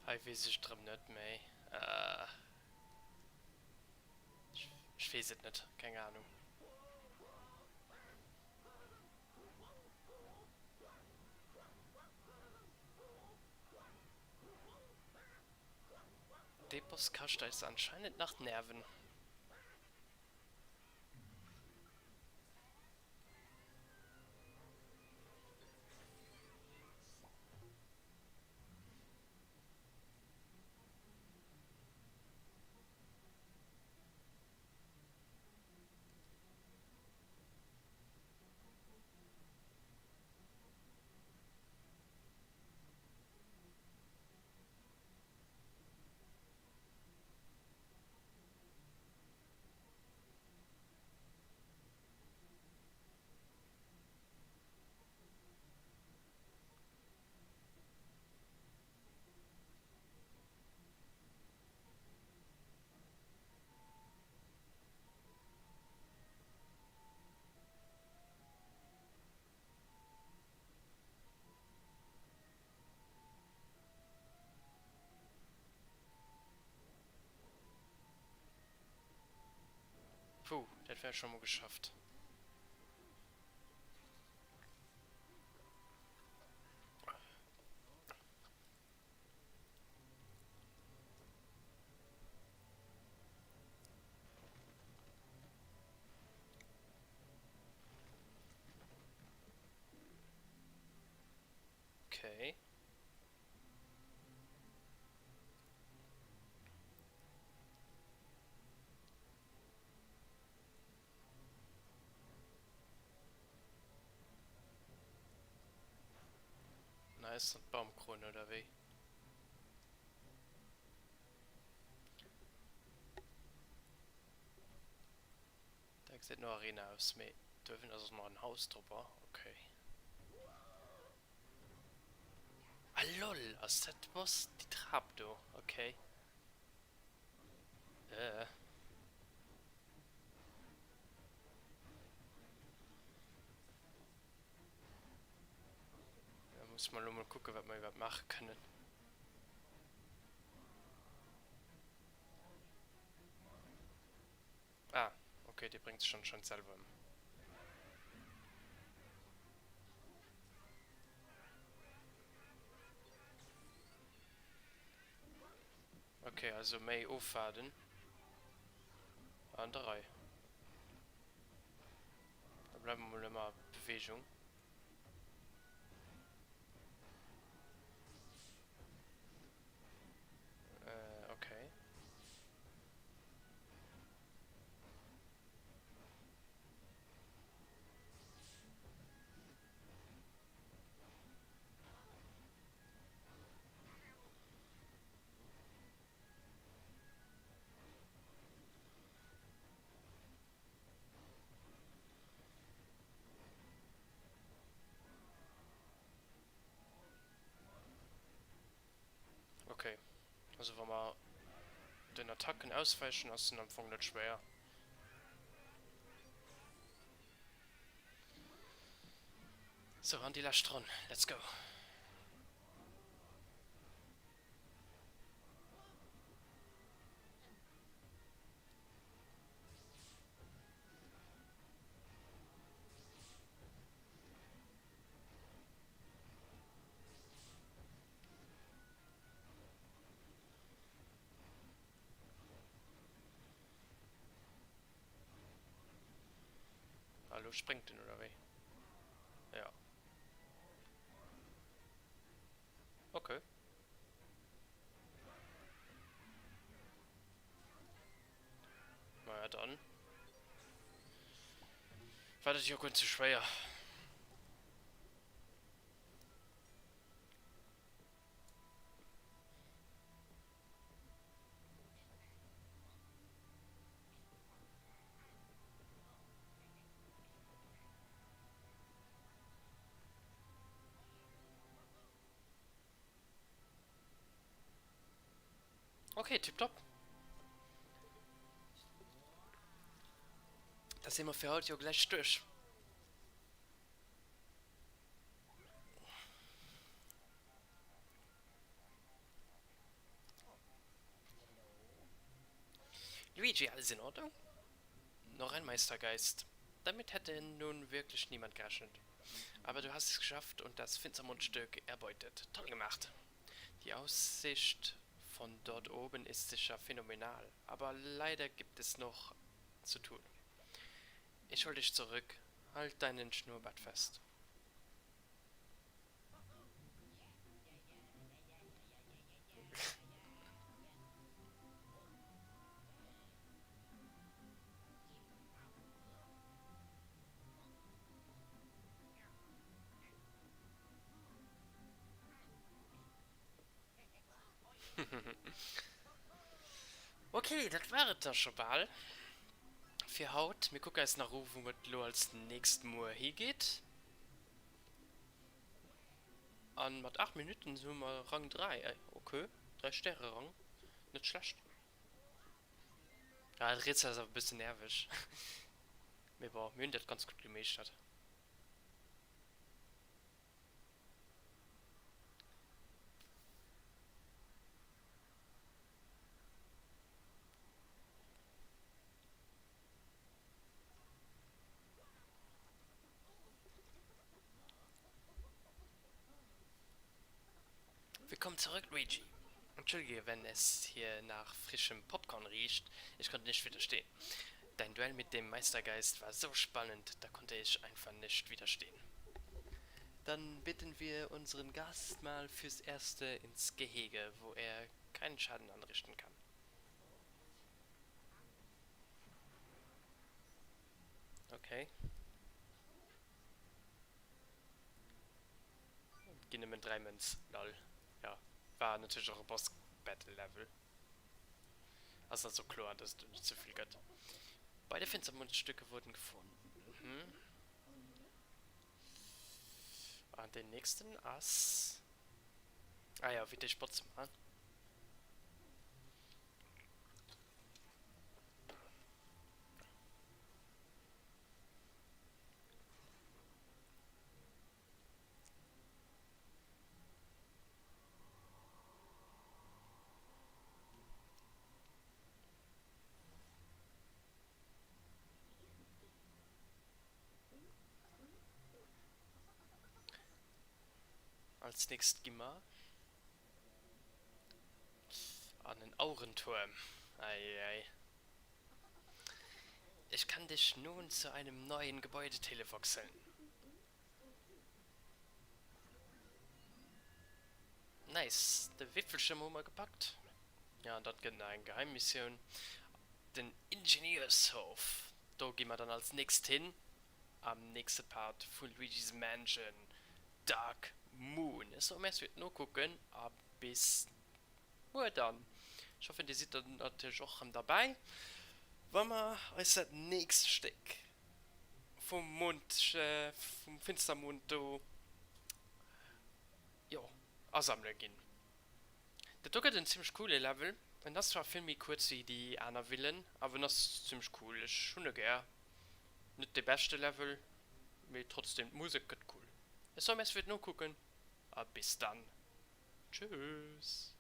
Hei weess ech et rëm net méi. Ech weess et net, keng Ahnung. Dee Boss kascht eis anscheinend nach Nerven. Puh, dat wär scho mol geschafft. Okay. Nice, an d'Baumkrone oder wéi? Dat gesäit no Arena aus, mee do uewen ass och nach en Haus drop. Okay. Ah lol, ass dat de Boss? Déi Trap do, okay. Äh. Da musse mer elo mol kucken, wat mer iwwerhaapt maache kënnen. Ah, okay, dee bréngt sech anscheinend selwer ëm. Okay, also méi ofwaarden. An der Rei. Da bleiwe mer mol ëmmer a Bewegung. Äh, okay. Okay, also wa mer den Attacken auswäichen, ass en am Fong net schwéier. Sou, an déi lescht Ronn, let's go! Ah, lo spréngt en, oder wéi? Ja. Okay. Naja, dann. War dat jo guer net sou schwéier. Okay, tipptopp. Da si mer fir haut jo gläich duerch. Luigi, alles in Ordnung? Noch ein Meistergeist. Damit hätte nun wirklich niemand gerechnet. Aber du hast es geschafft und das Finstermundstück erbeutet. Toll gemacht. Die Aussicht von dort oben ist sicher phänomenal, aber leider gibt es noch zu tun. Ich hol dich zurück. Halt deinen Schnurrbart fest. Okay, dat war et da scho bal fir haut. Mir kucken eis nach u wou et elo als nächst muer higeet. An mat 8 Minutten hu mer Rang 3. Okay, 3 Stäre Rang, net schlecht. Ja, dat Rätsel ass awer e bëssen nerveg. Mee bon, mir hunn dat ganz gutt gemeeschtert. Willkommen zurück, Luigi. Entschuldige, wenn es hier nach frischem Popcorn riecht. Ich konnte nicht widerstehen. Dein Duell mit dem Meistergeist war so spannend, da konnte ich einfach nicht widerstehen. Dann bitten wir unseren Gast mal fürs Erste ins Gehege, wo er keinen Schaden anrichten kann. Okay. Ginn nëmmen 3 Mënz, lol. Jo, war natierlech och e Boss Battle Level. Ass also kloer, dass et do net souvill gëtt. Beide Finstermondstücke wurden gefunden. Mhm. An deen nächsten ass. Ah jo, wéi déi Spotz man. Als nächst gi mer an den Aurentuerm. Eieiei. Ich kann dich nun zu einem neuen Gebäude televoxeln. Nice, de Wipfelschirm hu mer gepackt. Ja, an dat gëtt nach eng Geheimmissioun. Den Ingenieurshof, do gi mer dann als nächst hin am nächste Part vu Luigi's Mansion Dark Moon. Ech soe Merci fir d'Nokucken a bis muer dann. Ech hoffen dir sidd dann natierlech och rëm derbäi, wa mer eis dat nächst Stéck vum Mond, vum Finstermond do, jo, asammele ginn. Dat do gëtt en zimmlech coole Level. En ass zwar vill méi kuerz wéi déi aner Villen, awer en ass zimmlech cool. Ech hunn e gär. Net dee beschte Level, mee trotzdem, d'Musek gëtt cool. Ech soe Merci fir d'Nokucken a bis dann. Tschüss.